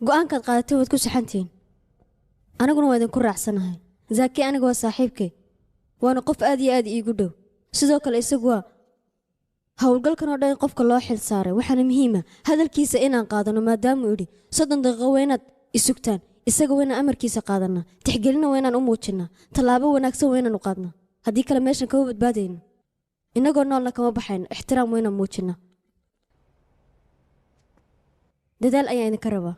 Go'aankaad qaadatay waad ku saxantihiin, aniguna waa idinku raacsanahay. Zaaki aniga waa saaxiibkay, waana qof aad iyo aad iigu dhow. Sidoo kale isagu waa howlgalkan oo dhan in qofka loo xil saaray, waxaana muhiima hadalkiisa inaan qaadano, maadaamuu idhi 30 daqiiqo waa inaad isugtaan. Isaga waa inaan amarkiisa qaadanaa, tixgelina waa inaan u muujinnaa, tallaabo wanaagsan waa inaan u qaadnaa. Haddii kale meeshan kama badbaadayno, innagoo noolna kama baxayno. Ixtiraam waa inaan muujinnaa. Dadaal ayaan idinka rabaa.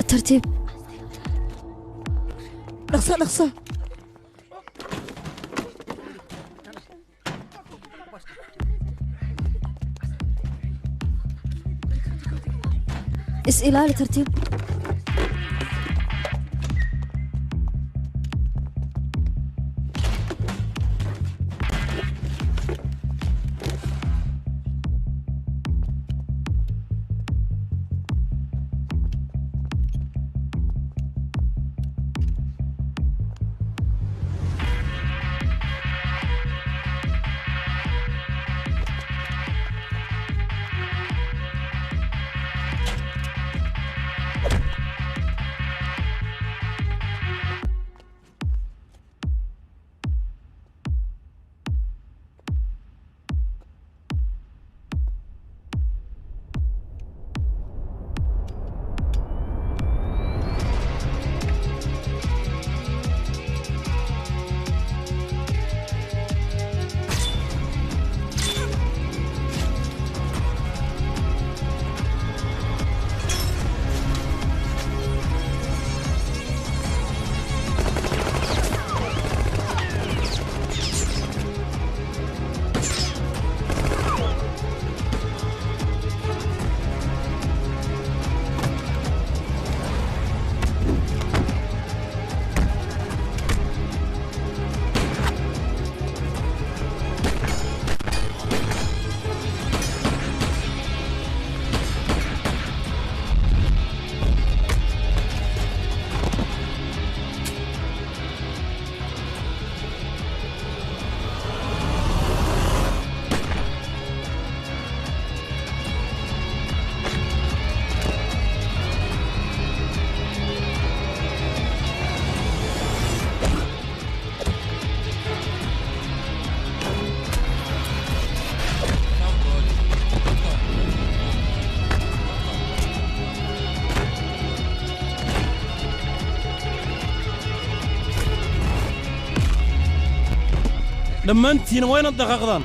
Tartiib. Dhaqso, dhaqso. Is ilaali, tartiib. Dhammaantiina waa inaad dhaqaaqdaan.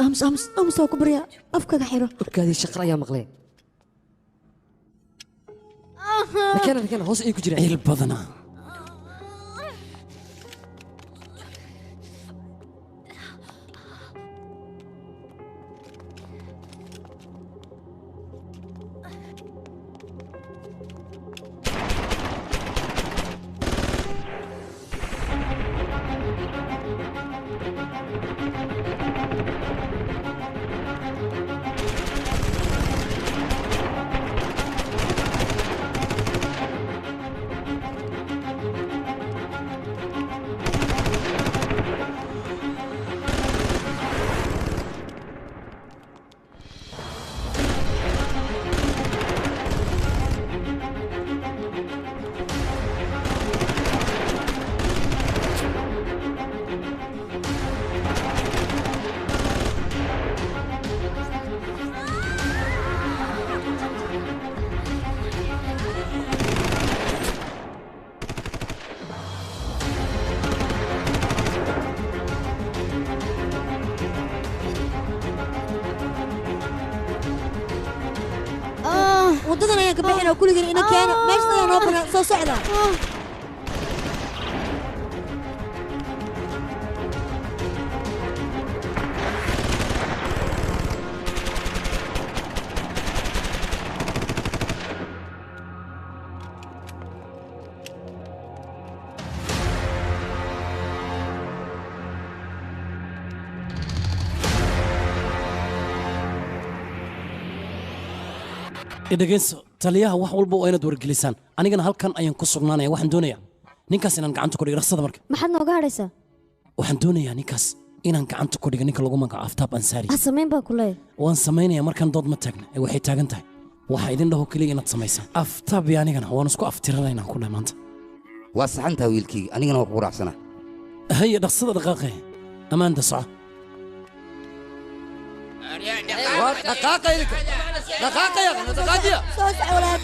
Aamus, aamus, aamus, waa ku baryaa, afkaga xiro. Urkaadii shaqar ayaa maqleen. Nakena, nakena, hoos ayay ku jiraan. Ciil badanaa. Wadadan ayaan ka bixinaa kulligeen, ina keena meesha ayaa noo banaan. Soo socda. Dhegeyso taliyaha, wax walba waa inaad wargelisaan. Anigana halkan ayaan ku sugnaanaya. Waxaan doonayaa ninkaas inaan gacanta ku dhigo. Dhaqsada marka. Maxaad nooga hadhaysaa? Waxaan doonayaa ninkaas inaan gacanta ku dhigo, ninka lagu magaco Aftaab Ansaari. Ha samayn baan ku leeyahay. Waan samaynayaa. Markaan dood ma taagna ee waxay taagan tahay waxaa idin dhaho keliya inaad samaysaan. Aftaab iyo anigana waan isku aftiranaynaan ku dhahay maanta. Waa saxantaa wiilkayga, anigana waa kugu raacsanaa. Haya, dhaqsada, dhaqaaqe, ammaanta soco. Dhaqaaqa idinka, dhaqaaqa ya, dhaqaajiya. Soo soco walaal.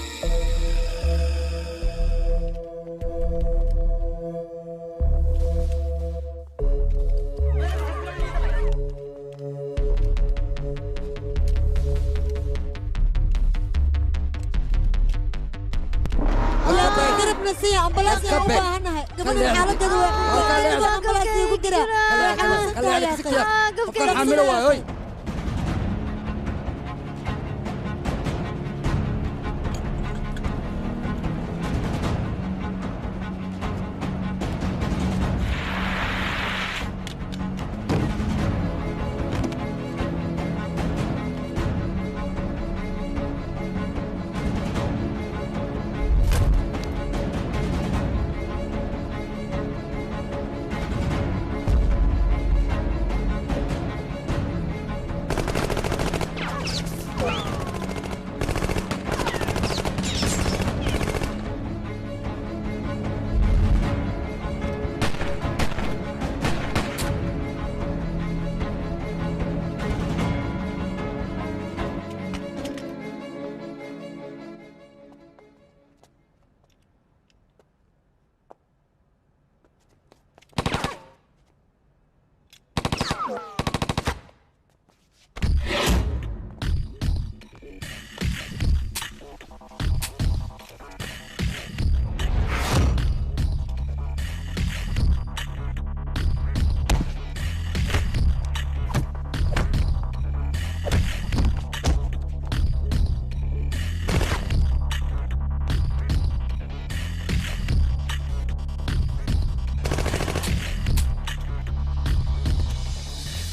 Garabna siiya, ambalaas ayaan u baahanahay. Gabadhan xaaladeeda waa xun, ambalaas iigu dira, way xanuunsan tahay yaaqay. Qofkan xaamilo waay, hoy.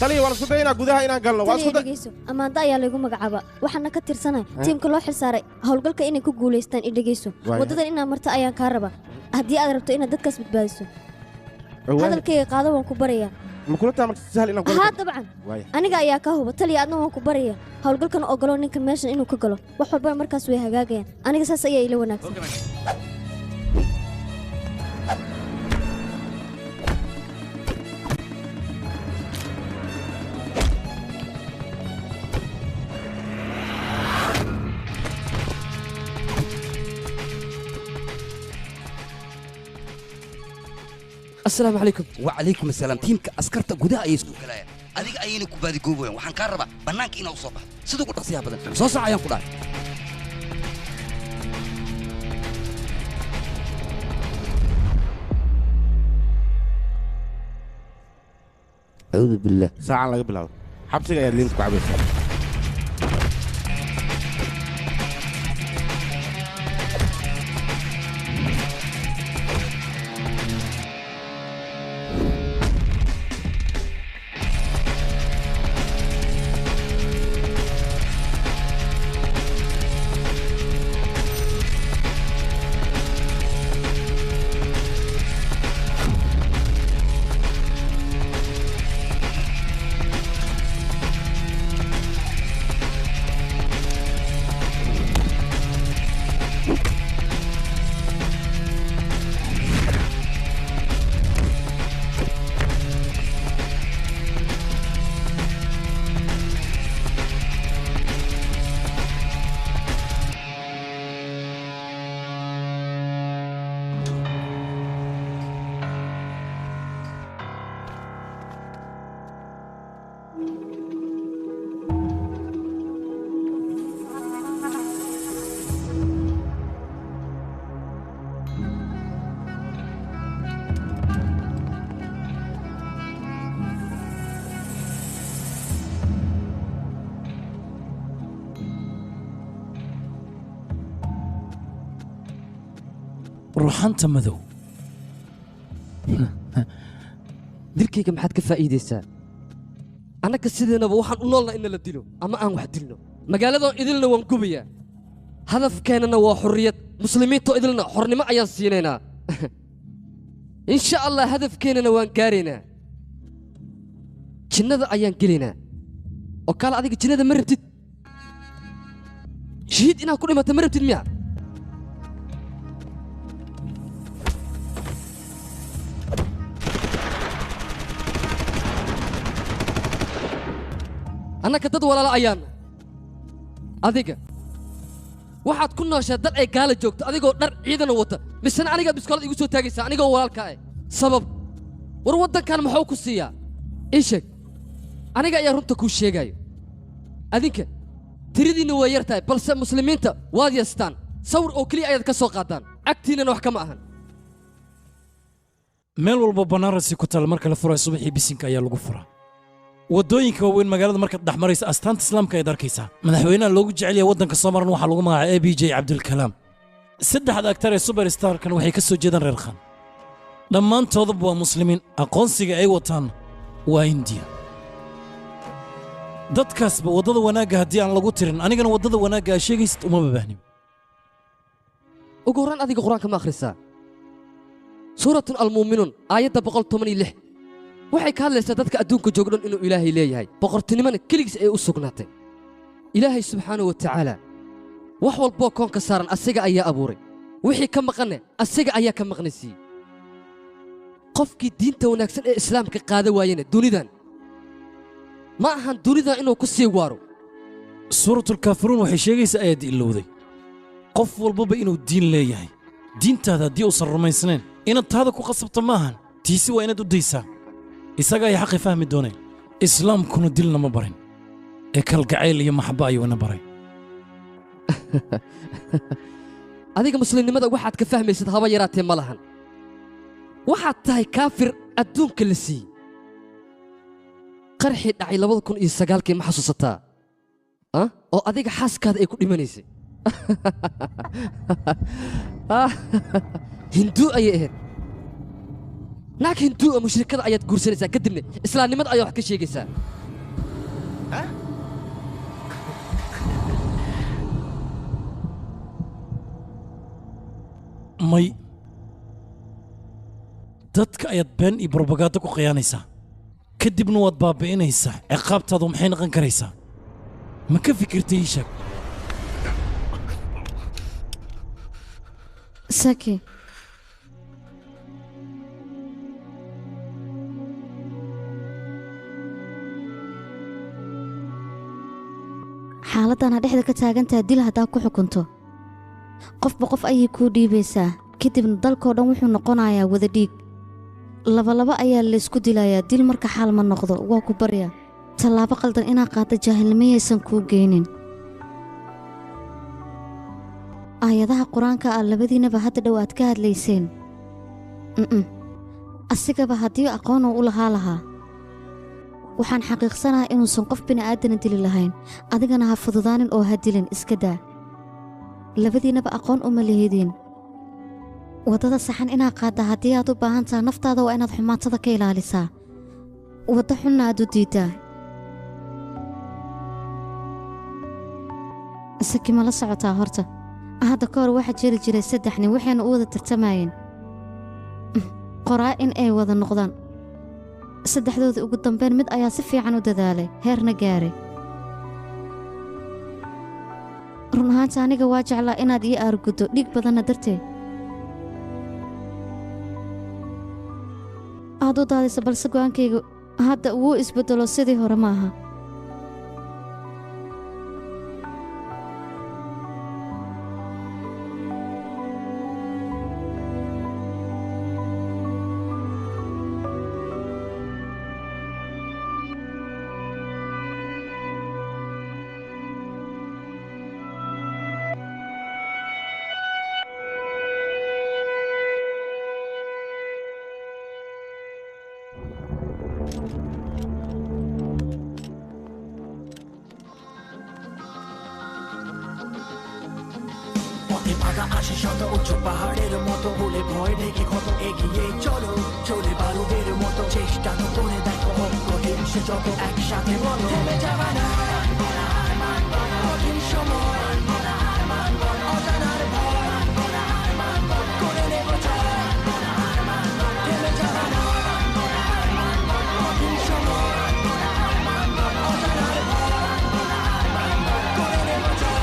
Taliya waan isku daynaa gudaha inaan galno. Waan Taliya isku day. dhegeyso, Amaanda ayaa laygu magacaabaa, waxaana ka tirsanahay tiimka loo xilsaaray howlgalka inay ku guulaystaan. I dhegeyso, Waayahay. waddadan inaad marto ayaan kaa rabaa haddii aad rabto inaad dadkaas badbaadiso. Hadalkayga qaado, waan ku barayaa. Ma kula tahay marka si sahal inaan Haa, dabcan. Waayahay. Aniga ayaa kaa huba. Taliya, adna waan ku baraya howlgalkan. Ogolo ninkan meeshan inuu ka galo, wax walbana markaas way hagaagayaan. Aniga saas ayaa ila wanaagsan. Asalaamu calaykum. Wacalaykum asalaam. Tiimka askarta gudaha ayay isku galayaan, adiga ayayna ku baadigoobayaan. Waxaan kaa rabaa bannaanka inaa u soo baxdo sida ugu dhaqsiyaha badan. Soo sac ayaan ku dhahay. Acuudu billah. Saacan laga bilaabo xabsiga ayaad liinta ku cabaysaa. Ruuxanta madow. Dilkayga maxaad ka faa'iidaysaa? Annaga sideenaba waxaan u noolnaa in la dilo ama aan wax dilno. Magaaladoo idilna waan gubayaa, hadafkeennana waa xorriyad. Muslimiintoo idilna xornimo ayaan siinaynaa, insha Allah. Hadafkeennana waan gaaraynaa, jinnada ayaan gelaynaa. Oo kaale, adiga jinnada ma rabtid? Shahiid inaad ku dhimata ma rabtid miya? Annaka dad walaalo ayaanna. Adiga waxaad ku nooshaa dal ay gaala joogto, adigoo dhar ciidana wata, misena anigaad biskoolad igu soo taagaysaa anigoo walaalkaa eh. Sabab? War waddankan muxuu ku siiyaa? Ii sheeg. Aniga ayaa runta kuu sheegaayo. Adinka tiradiinna waa yar tahay, balse muslimiinta waad yeestaan. Sawir oo keliya ayaad ka soo qaadaan, agtiinnana wax kama ahan. Meel walba Banaarasi ku taal marka la furayo subaxii bisinka ayaa lagu furaa. Waddooyinka waaweyn magaalada markaad dhex maraysa astaanta islaamka ayaad arkaysaa. Madaxweynaha loogu jecel yahay waddanka soo maran waxaa lagu magacaabay A B J Cabdulkalaam. Saddexda aktar ee superstarkan waxay ka soo jeedaan reer Khan. Dhammaantoodaba waa muslimiin, aqoonsiga ay wataan waa Indiya. Dadkaasba waddada wanaagga haddii aan lagu tirin, anigana waddada wanaagga aa sheegaysid uma babaahnin. Ugu horraan adiga qur-aanka ma akhrisaa? Suuratun Almuuminuun aayadda 116 waxay ka hadlaysaa dadka adduunka jooga dhan inuu Ilaahay leeyahay, boqortinimona keligiis ay u sugnaatay. Ilaahay subxaanahu wa tacaala wax walboo koonka saaran asiga ayaa abuuray, wixii ka maqanne asiga ayaa ka maqnaysiiyey. Qofkii diinta wanaagsan ee islaamka qaada waayena dunidan ma ahan dunidan inuu ku sii waaro. Suuratulkaafiruun waxay sheegaysaa ayaad ilowday qof walbaba inuu diin leeyahay. Diintaada haddii uusan rumaysnayn, inaad taada ku qasabto maahan, tiisi waa inaad u daysaa. Isaga ay xaqi fahmi dooneen. Islaamkuna dilna ma barin ee kalgacayl iyo maxaba ayuu ina baray. Adiga muslimnimada waxaad ka fahmaysid haba yaraatee ma lahan. Waxaad tahay kaafir adduunka la siiyey. Qarxii dhacay 2009-kii ma xasuusataa? Ah, oo adiga xaaskaada ay ku dhimanaysay. Hinduu ayay ahayd. Naag hinduu oo mushrikada ayaad guursanaysaa, kadibna islaamnimada ayaa wax ka sheegaysaa. May, dadka ayaad been iyo brobagaando ku khiyaanaysaa, kadibna waad baabi'inaysaa. Ciqaabtaadu maxay noqon karaysaa? Ma ka fikirtay? Ii sheeg. Saki, xaaladdan ha dhexda ka taagantaha dil haddaa ku xukunto, qofba qof ayay kuu dhiibaysaa, kadibna dalkoo dhan wuxuu noqonayaa wada dhiig. Labalaba ayaa laysku dilayaa dil. Marka xaal ma noqdo, waa ku barya, tallaabo qaldan inaa qaadda jaahilnimayaysan kuu geynin. Aayadaha qur-aanka ah labadiinaba hadda dhow aad ka hadlayseen, asigaba haddii aqoon uu u lahaa lahaa, waxaan xaqiiqsanaha inuusan qof bini'aadana dili lahayn. Adigana ha fududaanin oo ha dilin, iska daa. Labadiinaba aqoon uma lihidin waddada saxan inaa qaadda. Haddii aad u baahan taha naftaada, waa inaad xumaatada ka ilaalisaa, waddo xunna aad u diiddaa. Saki, ma la socotaa horta hadda ka hor waxaa jiri jiray saddex nin, waxayna u wada tartamayeen qoraa in ay wada noqdaan saddexdooda. Ugu dambeyn mid ayaa si fiican u dadaalay, heerna gaaray. Run ahaanta aniga waa jeclaa inaad ii aarguddo dhiig badanna darteed aad u daadayso, balse go'aankayga hadda wuu isbeddelo, sidii hore ma aha. পথে বাধা আসে শত, উচ্চ পাহাড়ের মতো বলে ভয় দেখে কত, এগিয়ে চলো চলে বারুদের মতো। চেষ্টা তো করে দেখো, কঠিন সে যত, একসাথে বলো থেমে যাওয়া না। কঠিন সময়, অজানার ভয়, করে নেব জয়। থেমে যাওয়া না। কঠিন সময়, অজানার ভয়, করে নেব জয়।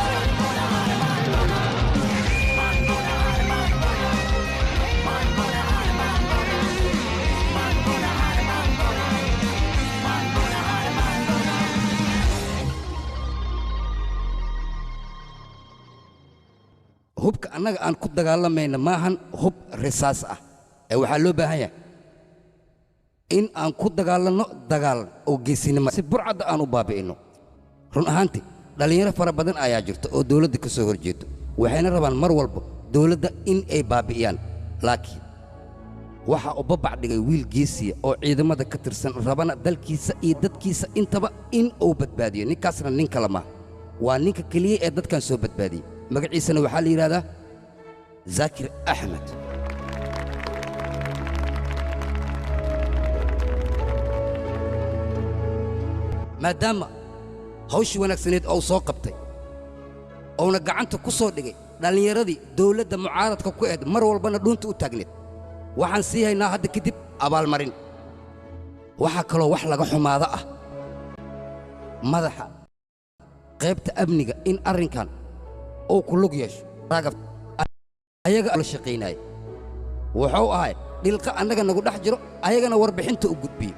Hubka annaga aan ku dagaalamayna maahan hub risaas ah, ee waxaa loo baahan yahay in aan ku dagaalanno dagaal oo geesinimo, si burcadda aan u baabi'inno. Run ahaantii dhallinyaro fara badan ayaa jirta oo dawladda ka soo horjeedo, waxayna rabaan mar walba dawladda in ay baabi'iyaan, laakiin waxaa u babac dhigay wiil geesiya oo ciidamada ka tirsan, rabana dalkiisa iyo dadkiisa intaba in uu badbaadiyo. Ninkaasna nin kale maaha, waa ninka keliya ee dadkan soo badbaadiyey. Magaciisana waxaa la yidhahdaa Zaakir Axmed. Maadaama hawshii wanaagsaneed ou soo qabtay ouna gacanta ku soo dhigay dhallinyaradii dawladda mucaaradka ku eed, mar walbana dhuunta u taagneed, waxaan sii haynaa hadda kadib abaalmarin. Waxaa kaloo wax laga xumaado ah madaxa qaybta amniga in arrinkan uu ku lug yeesho. Raagab ayaga la shaqaynaya wuxuu ahay dhilqa annaga nagu dhex jiro, ayagana warbixinta u gudbiyo.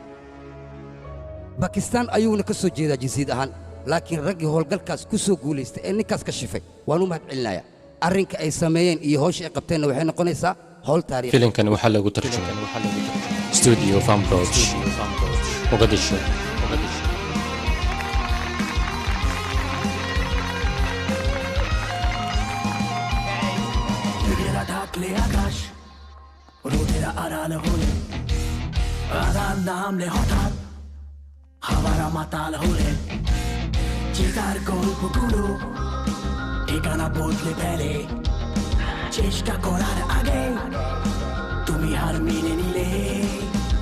Bakistaan ayuuna ka soo jeedaa jinsiyad ahaan, laakiin raggii howlgalkaas ku soo guulaystay ee ninkaas ka shifay waan u mahad celinayaa. Arrinka ay sameeyeen iyo hawsha ay qabteenna waxay noqonaysaa howl taariikhi. Filimkan waxaa lagu tarjumay Studio Fambroch, Mogadishu. মেঘেরা ঢাকলে আকাশ, রোদের আড়াল হলে, আধার নামলে হঠাৎ, হাওয়ারা মাতাল হলে, চিতার গল্পগুলো ঠিকানা বদলে ফেলে। চেষ্টা করার আগে তুমি হার মেনে নিলে।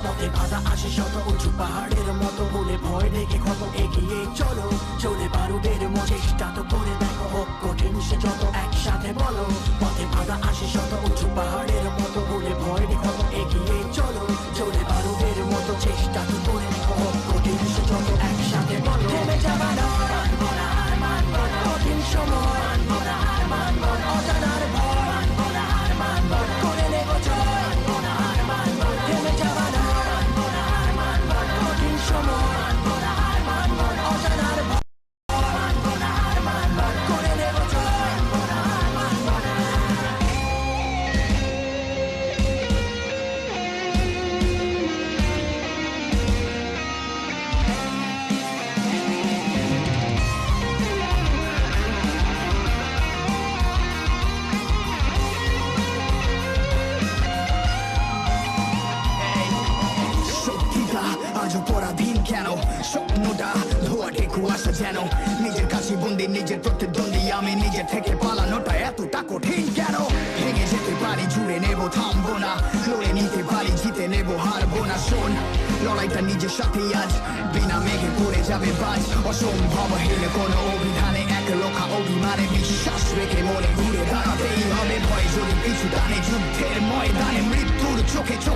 পথে বাধা আসে শত উঁচু পাহাড়ের মতো বলে ভয় ডেকে কত এগিয়ে চলো চলে বারুদের মতো চেষ্টা তো করে দেখো হোক কঠিন সে যত একসাথে বলো পথে বাধা আসে শত উঁচু পাহাড়ের মতো বলে ভয় ডেকে কত এগিয়ে চলো চলে বারুদের মতো চেষ্টা তো করে দেখো হোক কঠিন সে যত একসাথে বলো থেমে যাবা না মানবো না হার মানবো না কঠিন সময় মানবো না হার মানবো না অজানার ভয় মানবো না হার মানবো না করে নেব জয় মানবো না হার মানবো না থেমে যাবা না মানবো না হার মানবো না কঠিন সময় মানবো না হার মানবো না অজানার ভয় মানবো না হার মানবো না করে নেব জয় মানবো না হার মানবো না। শক্তিটা আজও পরাধীন কেন স্বপ্নটা ধোয়াটে কুয়াশা যেন নিজের কাছে বন্দি নিজের প্রতিদ্বন্দ্বী আমি নিজের থেকে পালানোটা এতটা কঠিন কেন ভেঙে যেতে পারি জুড়ে নেব থামবো না লড়ে নিতে পারি জিতে নেব হারবো না শোন লড়াইটা নিজের সাথেই আজ বিনা মেঘে পড়ে যাবে বাজ অসম্ভব হেলে কোনো অভিধানে এক লক্ষা অভিমানে বিশ্বাস রেখে মনে ঘুরে দাঁড়াতেই হবে ভয় যদি পিছু টানে যুদ্ধের ময়দানে মৃত্যুর চোখে চোখ